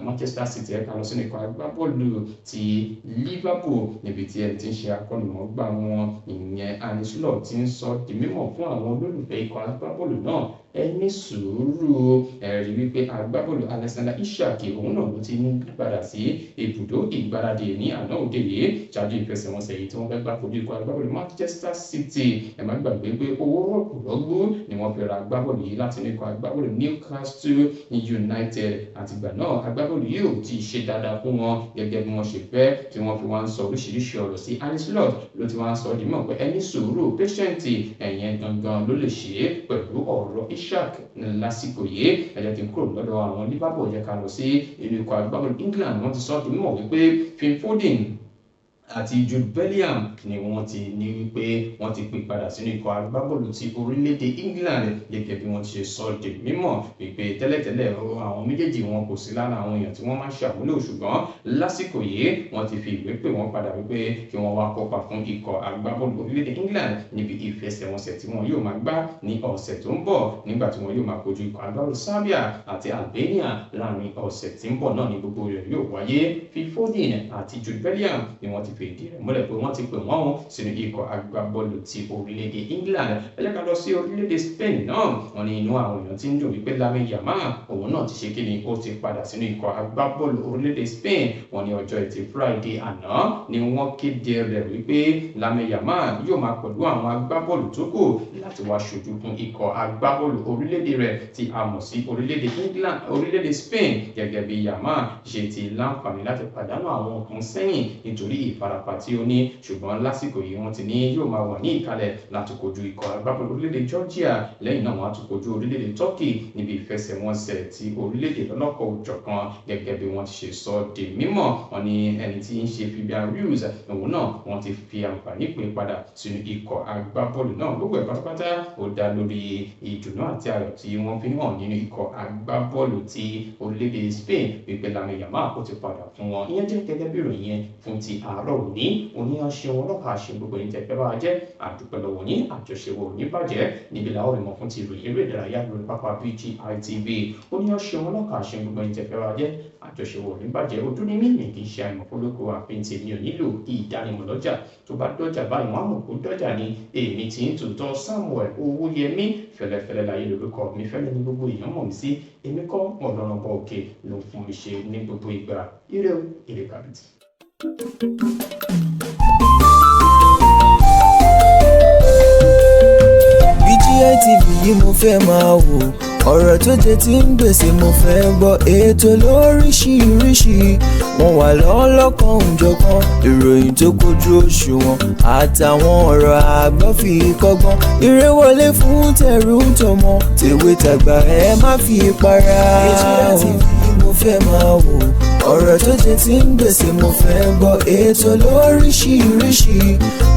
Speaker 3: Manchester City, ẹ ká lọ sínú ikọ̀ agbábọ́ọ̀lù ti Liverpool, níbi tí ẹ ti ń ṣe akọ́nimọ̀ọ́gbá wọn, ìyẹn Arne Slot, ti ń sọ di mímọ̀ fún àwọn olólùfẹ́ ikọ̀ agbábọ́ọ̀lù náà, ẹ ní sùúrù. Ẹ rí wípé agbábọ́ọ̀lù Alexander Isak, òun náà ló ti ń padà sí ibùdó ìgbáradì ní àná òde yìí ṣáájú ìfẹsẹ̀wọnsẹ̀ yìí tí wọ́n fẹ́ gbá kojú ikọ̀ agbábọ́ọ̀lù Manchester City. Ẹ má gbàgbé pé owó rọ̀gbọ̀rọ̀gbù ni wọ́n fi ra agbábọ́ọ̀lù yìí láti inú ikọ̀ agbábọ́ọ̀lù Newcastle United. Àtìgbà náà, agbábọ́ọ̀lù yìí ò ti ṣe dáadáa fún wọn gẹ́gẹ́ bí wọ́n ṣe fẹ́, tí wọ́n fi wá ń sọ oríṣiríṣi ọ̀rọ̀ sí. Arne Slot ló ti wá ń sọ dìímọ̀ pé ẹ ní sùúrù, patient ẹ̀yẹn gangan ló lè ṣe é pẹ̀lú ọ̀rọ̀ Isak lásìkò yìí. Ẹ jẹ́ kí n kúrò lọ́dọ̀ àwọn Liverpool, jẹ́ ká lọ sí inú ikọ̀ agbábọ́ọ̀lù England. Wọ́n ti sọ di mímọ̀ wípé Phil Foden àti Jude Bellingham ni wọ́n ti ní wípé wọ́n ti pè padà sínú ikọ̀ agbábọ́ọ̀lù ti orílẹ̀-èdè England, gẹ́gẹ́ bí wọ́n ti ṣe sọ di mímọ̀ wípé tẹ́lẹ̀tẹ́lẹ̀, àwọn méjèèjì, wọn kò sí lára àwọn èèyàn tí wọ́n máa ń ṣàmúlò, ṣùgbọ́n lásìkò yìí, wọ́n ti fi ìwé pè wọ́n padà wípé kí wọ́n wá kópa fún ikọ̀ agbábọ́ọ̀lù orílẹ̀-èdè England níbi ìfẹsẹ̀wọnsẹ̀ tí wọn yóò máa gbá ní ọ̀sẹ̀ tó ń bọ̀, nígbà tí wọn yóò máa kojú ikọ̀ agbábọ́ọ̀lù Serbia àti Albania. Láàrin ọ̀sẹ̀ tí ń bọ̀ náà ní gbogbo rẹ̀ yóò wáyé. Phil Foden àti Jude Bellingham ni wọ́n ti fi ìdí rẹ̀ múlẹ̀ pé wọ́n ti pè wọ́n o sínú ikọ̀ agbábọ́ọ̀lù ti orílẹ̀-èdè England. Ẹ jẹ́ ká lọ sí orílẹ̀-èdè Spain náà. Wọ́n ní inú àwọn èèyàn ti ń dùn wípé Lamine Yamal, òun náà ti ṣe kí ni, ó ti padà sínú ikọ̀ agbábọ́ọ̀lù orílẹ̀-èdè Spain. Wọ́n ní ọjọ́ Ẹtì Friday àná ni wọ́n kéde rẹ̀ wípé Lamine Yamal yóò máa pẹ̀lú àwọn agbábọ́ọ̀lù tó kù láti wá ṣojú fún ikọ̀ agbábọ́ọ̀lù orílẹ̀-èdè rẹ̀ tí a mọ̀ sí orílẹ̀-èdè England, orílẹ̀-èdè Spain. Gẹ́gẹ́ bí Yamal ṣe ti láǹfààní láti pàdánù àwọn kan sẹ́yìn nítorí ìfarapa tí ó ní, ṣùgbọ́n lásìkò yìí, wọ́n ti ní yóò máa wà ní ìkàlẹ̀ láti kojú ikọ̀ agbábọ́ọ̀lù orílẹ̀-èdè Georgia. Lẹ́yìn náà, wọ́n á tún kojú orílẹ̀-èdè Turkey níbi ìfẹsẹ̀wọnsẹ̀ ti orílẹ̀-èdè lọ́lọ́kọ̀ òjọ̀kan, gẹ́gẹ́ bí wọ́n ti ṣe sọ di mímọ̀. Wọ́n ní ẹni tí ń ṣe Fabian Ruiz, òun náà, wọ́n ti fi àǹfààní pè padà sínú ikọ̀ agbábọ́ọ̀lù náà. Gbogbo ẹ̀ pátápátá, ó dá lórí ìdùnnú àti ayọ̀ tí wọ́n fi hàn nínú ikọ̀ agbábọ́ọ̀lù ti orílẹ̀-èdè Spain wípé Lamine Yamal, ó ti padà fún wọn. Ìyẹn jẹ́ gẹ́gẹ́ bí ìròyìn yẹn fún ti àárọ̀ òní. Oníyanṣe wọn lọ́kà ṣe gbogbo ẹ̀yin tẹ́ fẹ́ bá wa jẹ́, àdúpẹ́ lọ́wọ́ yín. Àjọṣe ò ní bàjẹ́. Níbi làwọn ìmọ̀ fún ti ìròyìn eré ìdárayá lórí pápá BGI TV. Oníyanṣe wọn lọ́kà ṣe gbogbo ẹ̀yin tẹ́ fẹ́ bá wa jẹ́, àjọṣe ò ní bàjẹ́. Ojú ní mímì kì í ṣe àìmọ̀ fọlọ́kọ àfihàn. Tèmi ò nílò ìdánimọ̀ lọ́jà, tó bá dọ́jà báyìí, wọ́n á mọ̀ kó dọ́jà ni. Èmi tí ń tòótọ́, Samuel Owóyẹmí Fẹlẹ́fẹlẹ́ láyé lórúkọ mi. Fẹ́lẹ́ ní gbogbo èèyàn mọ̀ mí sí. Èmi kọ́, Ọlọ́run ọba òkè ló ń fún mi ṣe ní gbogbo ìgbà. Ire o, ire kàbìtì.
Speaker 1: BGI TV yìí mo fẹ́ máa wò, ọ̀rọ̀ tó jẹ ti ń gbèsè mo fẹ́ gbọ́, ètò lóríṣiríṣi, wọ́n wà lọ́lọ́kan òjọ̀kan, ìròyìn tó kojú òṣùwọ̀n àtàwọn ọ̀rọ̀ àgbọ́ fi kọ́gbọ́n. Eré wọlé fún tẹ̀rù tọmọ, tèwe tàgbà, ẹ má fi para. BGI TV yìí mo fẹ́ máa wò, ọ̀rọ̀ tó jẹ ti ń gbèsè mo fẹ́ gbọ́, ètò lóríṣiríṣi,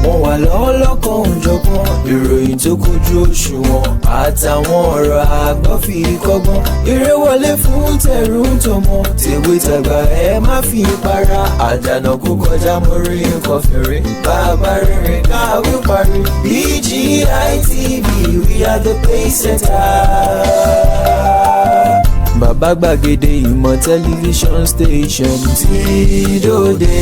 Speaker 1: wọ́n wà lọ́lọ́kan òjọ̀kan, ìròyìn tó kojú òṣùwọ̀n àtàwọn ọ̀rọ̀ àgbọ́ fi kọ́gbọ́n. Eré wọlé fún tẹ̀rù tọmọ, tèwe tàgbà, ẹ má fi para. Àdànà kó kọjá, mo rí nǹkan fèrè, bàbá rere káwí parí. BGI TV, we are the pace setter. Bàbá gbàgede ìmọ̀ tẹlifíṣọ̀n station tí dòde.